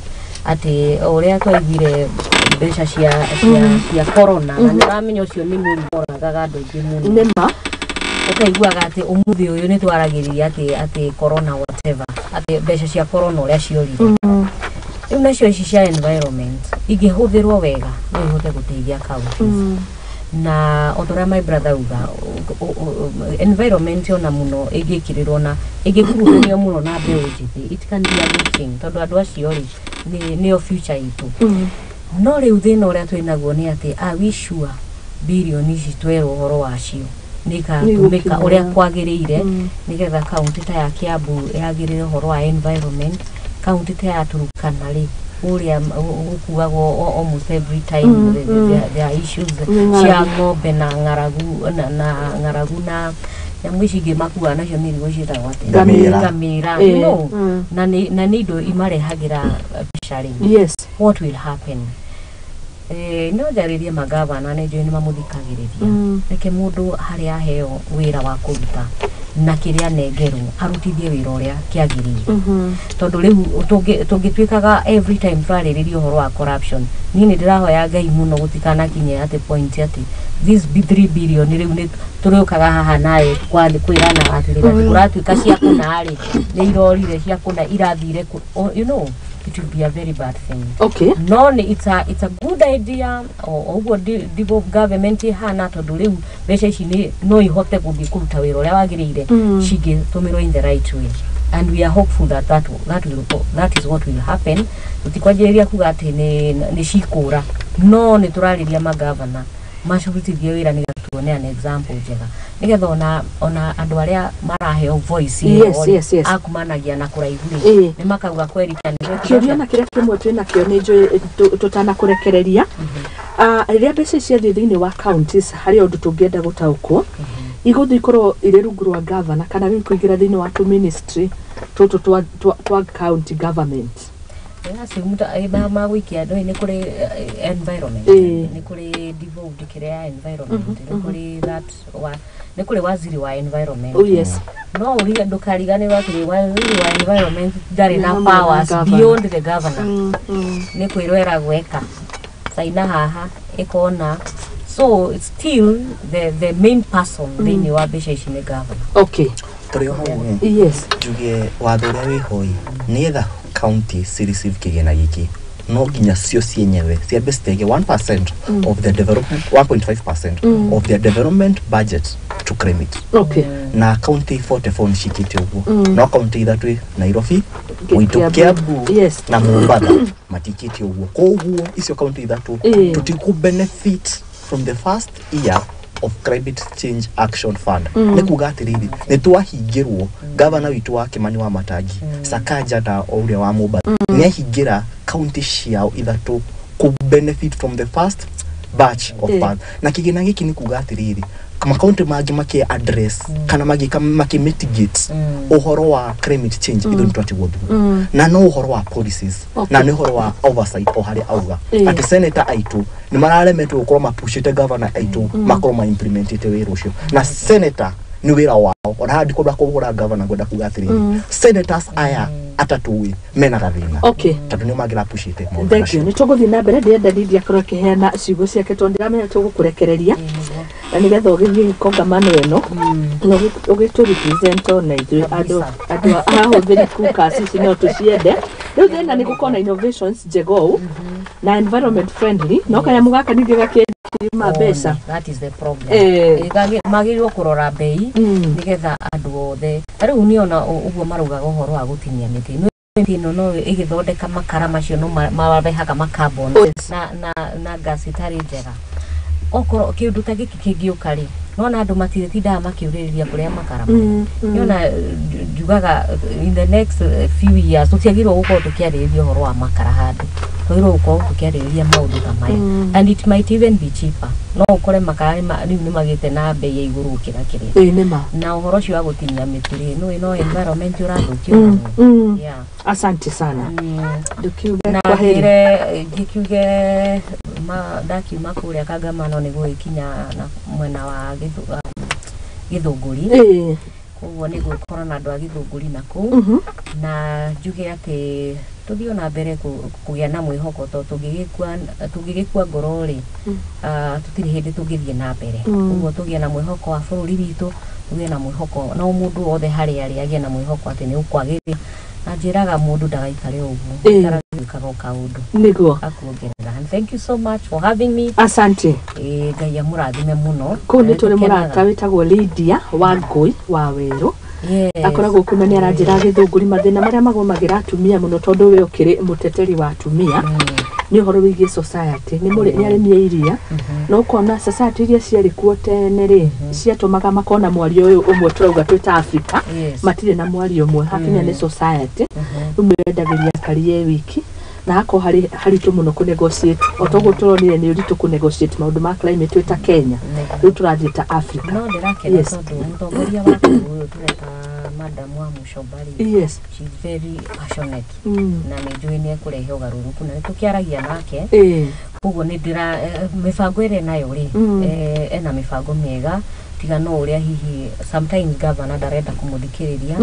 atĩ ũrĩa twaiguire mbeca cia corona, na nĩ ũramenya ũcio nĩ mũrimũ ũragaga andũ aingĩ mũno. Nĩma. Ũkaiguaga atĩ ũmũthĩ ũyũ nĩ twaragĩrĩria atĩ corona whatever, atĩ mbeca cia corona ũrĩa ciorire. Rĩu nacio ici cia environment ingĩhũthĩrwo wega no ihote gũteithia counties, na o ta ũrĩa my brother uga, environment ona mũno ĩngĩkĩrĩrwo na ĩngĩkuruhanio mũno na mbeũ njĩthĩ, it can be a good thing, tondũ andũ acio rĩ nĩo future itũ. No rĩu thĩna ũrĩa twĩnaguo nĩ atĩ are we sure birioni ici twerwo ũhoro wacio nĩ igatũmĩka ũrĩa kwagĩrĩire, nĩgetha kaunti ta ya Kiambu yagĩrĩre ũhoro wa environment, kaunti ta ya Turkana rĩ, kũrĩa gũkuagwo almost every time there are issues cia ng'ombe na ng'aragu na ng'aragu na nyamũ ici ingĩ makuaga nacio mĩrigo ciĩtagwo atĩa? Ngamĩra. Ngamĩra. No na nĩ indo imarehagĩra mbeca rĩ. What will happen? No njarĩrie magavana nĩ njũĩ nĩ mamũthikagĩrĩria. Reke mũndũ harĩa aheo wĩra wa kũruta na kĩrĩa anengerwo arutithie wĩra ũrĩa kĩagĩrĩire. Tondũ rĩu tũngĩtuĩkaga every time twarĩrĩria ũhoro wa corruption, niĩ nĩ ndĩrahoya Ngai mũno gũtikanakinye atĩ point atĩ this 3 billion rĩu nĩ tũrĩũkaga haha nawe kwĩrana atĩrĩrĩ kũratuĩka cia kũna rĩ nĩ irorire cia kũna irathire, you know, it will be a very bad thing. Okay. No, it's a good idea. Ũguo devolved government ihana tondũ rĩu mbeca ici nĩ no ihote gũthiĩ kũruta wĩra ũrĩa wagĩrĩire cingĩtũmĩrwo in the right way, and we are hopeful that that is what will happen. Tũtikwanjĩrĩria kuga atĩ nĩ cikũra, no nĩ tũrarĩria magavana macurutithie wĩra nĩgetha tuone an example njega, nĩgetha ona andũ arĩa maraheo voice yes. akumanagia na kũraihu rĩ nĩ makauga kweri. Kĩũria na kĩrĩa kĩmwe twĩ nakĩo nĩ njũĩ tũtanakũrekereria, rĩrĩa mbeca ciathiĩ thĩinĩ wa counties harĩ ũndũ tũngĩenda gũtaũkwo, igũthiĩ ikorwo irĩ rungu rwa governor kana rĩu kũingĩra thĩinĩ wa tũ ministry tũtũ twa county government? Magũikia nĩ kũrĩ environment, nĩ kũrĩ devolved kĩrĩa ya environment, nĩ kũrĩ that nĩ kũrĩ waziri wa environment. Oh yes. No ndũkariganĩrwo atĩ waziri wa environment ndarĩ na powers beyond the governor. Nĩ kwĩrwo eragwo eka saina haha ĩkona, so it's still the main person thĩinĩ wa mbeca ici nĩ governor. Okay. Tũrĩ o hau. Yes. Njuge watho ũrĩa wĩho nĩgetha county ci receive kĩgĩna gĩkĩ no nginya cio cienyewe ciambe citege 1% of their development, 1.5% of their development budget to climate. Okay. Na county 44 nĩ cikĩte ũguo, no county ithatũ Nairobi, Mwitũ, Kiambu na Mombatha matikĩte ũguo. Koguo icio county ithatũ tũtikũ benefit from the first year of Climate Change Action Fund. Nĩ kuga atĩrĩrĩ, nĩ twahingĩrwo gavana witũ wa Kimani wa Matangi, Sakaja na ũrĩa wa Mombatha nĩ ahingĩra county ciao ithatũ kũ benefit from the first batch of fund. Na kĩgĩna gĩkĩ nĩ kuga atĩrĩrĩ, makaunti mangĩ makĩ address kana makĩ mitigate ũhoro wa climate change ithuĩ nĩtwatigwo thutha. Na no ũhoro wa policies na nĩ ũhoro wa oversight o harĩa auga atĩ senator aitũ nĩ mararemetwo gũkorwo mapushĩte governor aitũ makorwo ma implementĩte wĩra ũcio, na senator nĩ wĩra wao ona haha ndikwenda kũhũra governor, ngwenda kuga atĩrĩrĩ senators aya atatũ ĩ mena gathĩna tondũ nĩo mangĩrapushĩte maũndũ macio. Nĩ tũgũthiĩ na mbere, ndĩrenda Lydia akorwo akĩheana ciugo ciake tondũ ndĩramenya tũgũkũrekereria na nĩgetha ũgĩthiĩ kongamano ĩno na ũgĩtũ represent ona ithuĩ andũ ahũthĩri cookers ici no tũciende. Rĩu thĩna nĩ gũkorwo na innovations njega ũũ na environment friendly, no kanyamũ gaka ningĩ gakĩendima mbeca. That is the problem. Magĩrĩirwo kũrora bei nĩgetha andũ othe ta rĩu nĩona ũguo maraugaga ũhoro wa gũtinia mĩtĩ ĩno no ĩgĩthondeka makara macio no marehaga makabon na gas ĩtarĩ njega. Okorwo kĩndũ ta gĩkĩ kĩngĩũka rĩ, nona andũ matirĩtindaga makĩũrĩrĩria kũrĩa makara nĩona njugaga in the next few years tũtiagĩrĩirwo gũkorwo tũkĩarĩrĩria ũhoro wa makara handũ, twagĩrĩirwo gũkorwo tũkĩarĩrĩria maũndũ ta maya, and it might even be cheaper. No ũkore makara rĩu nĩ magĩte na bei ya igũrũ gũkĩra kĩrĩa. Na ũhoro ũcio wa gũtinia mĩtĩ rĩ, nĩũĩ no environment ũrathũkio naguo. Asante sana. Ndukiuge na kwaheri, ngikiuge ndakiuma kũrĩa Kangamano nĩ gũgĩkinya na mwena wa Gĩthũngũri. Koguo nĩ ngũkorwo na andũ a Gĩthũngũri na kũu, na njuge atĩ tũthiĩ ona mbere kũgĩa na mwĩhoko tondũ tũngĩgĩkua ngoro rĩ, tũtirĩ hĩndĩ tũngĩthiĩ na mbere. Koguo tũgĩe na mwĩhoko wa bũrũri witũ, tũgĩe na mwĩhoko na o mũndũ wothe harĩa arĩ agĩe na mwĩhoko atĩ nĩ ũkwagĩrĩra. Na njĩraga mũndũ ndagaikare ũguo, ikaraga gwĩkaga o kaũndũ nĩguo akuongerera. And thank you so much for having me. Asante. Ngai amũrathime mũno. Kũu nĩ tũrĩ mũrata wĩtagwo Lydia Wangũi wa Werũ. Akoragwo kũu na nĩ aranjĩra Gĩthũngũri mathĩna marĩa magũmagĩra atumia mũno tondũ we ũkĩrĩ mũteteri wa atumia nĩ ũhoro wĩgiĩ society, nĩ arĩmi a iria, na ũkona society iria ciarĩ kuo tene rĩ ciatũmaga makona mwario ũyũ ũmwe tũrauga twĩ ta Africa matirĩ na mwario ũmwe, hakinya nĩ society rĩu yendagĩria karia wiki na hakorwo harĩ haritũ mũno kũ negotiate o toguo tũronire nĩ ũritũ kũ negotiate maũndũ ma climate twĩ ta Kenya, rĩu tũrathiĩ ta Africa. No ndĩrakena tondũ mũtongoria wa ũyũ tũreta Madam wa Mũcombari, yes, she's very passionate na nĩ njũĩ nĩ ekũrehe ũgarũrũku na nĩ tũkĩaragia nake. Koguo nĩ ndĩra mĩbango ĩrĩa nayo rĩ, ena mĩbango mĩega, tiga no ũrĩa hihi sometimes governor ndarenda kũmũthikĩrĩria.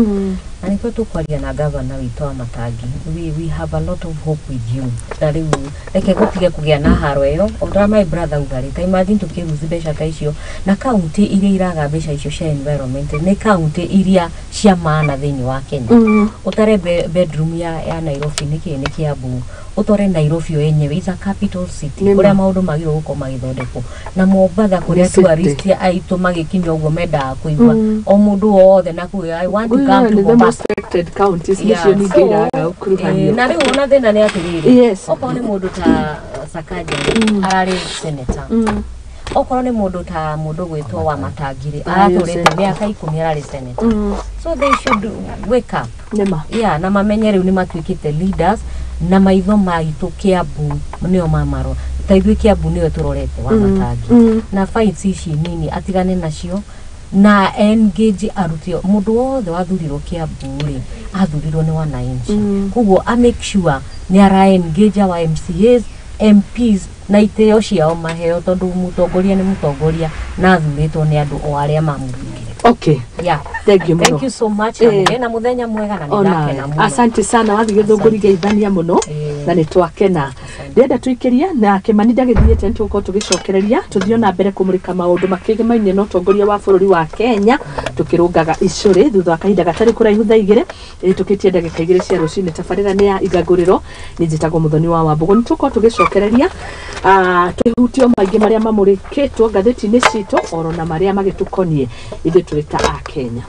Na nĩkĩo tũkwaria na governor witũ wa Matangi. We have a lot of hope with you. Na rĩu reke gũtige kũgĩa na haro ĩyo. O ta my brother uga rĩ, ta imagine tũkĩruzi mbeca ta icio, na kaunti iria iraga mbeca icio cia environment nĩ kaunti iria cia maana thĩinĩ wa Kenya. Ũtare bedroom ya Nairobi nĩ kĩ, nĩ Kiambu. Ũtware Nairobi yo yenyewe is a capital city, kũrĩa maũndũ magĩrĩirwo gũkorwo magĩthondekwo, na Mombatha kũrĩa Nĩ city. Tourist aitũ magĩkinya ũguo mendaga kũigua o mũndũ wothe na kũu, "I want to come to Nĩ the Mombasa." most affected counties nĩcio ningĩ iraga ũkuruhanio. Na rĩu ona thĩna nĩ atĩrĩrĩ, okorwo nĩ mũndũ ta Sakaja rĩ, ararĩ senator. Okorwo nĩ mũndũ ta mũndũ gwĩtwo wa Matangi rĩ, Ararĩ aratũrĩte senator. mĩaka 10 ararĩ senator. So they should wake up. Nĩma. Yeah, na mamenye rĩu nĩ matuĩkĩte leaders, na maitho maitũ Kiambu nĩo mamarora. Ta ithuĩ Kiambu nĩyo tũrorete wa Matangi. Na fights ici nini atigane nacio na engage aruti. Mũndũ wothe wathurirwo Kiambu rĩ, athurirwo nĩ wananchi. Koguo a make sure nĩ ara engage our MCAs, MPs na itĩo ciao maheo, tondũ mũtongoria nĩ mũtongoria na athurĩtwo nĩ andũ o arĩa mamũthurire. Yeah. Thank you mũno. Thank you so much. Na na mũthenya mwega, na nĩ Ona ndakena mũno. Asante sana. Wathiĩ Gĩthũngũri, geithania mũno. Na nĩ twakena. Ndĩrenda tũikĩrie na Kĩmani ndagĩthiĩte, nĩ tũgũkorwo tũgĩcokereria tũthiĩ ona mbere kũmũrĩka maũndũ makĩgĩmainie na ũtongoria wa bũrũri wa Kenya, tũkĩrũngaga icũrĩ thutha wa kahinda gatarĩ kũraihu, thaa 2 ĩhĩtũkĩtie ndagĩka 2 cia rũcinĩ. Tabarĩra nĩ ya Igangũrĩro, nĩ njĩtagwo Mũthoni wa Wambũgũ. Nĩ tũgũkorwo tũgĩcokereria, tũhutio maingĩ marĩa mamũrĩkĩtwo ngathĩti-inĩ citũ, oro na marĩa magĩtũkoniĩ ithuĩ tũrĩ ta a Kenya.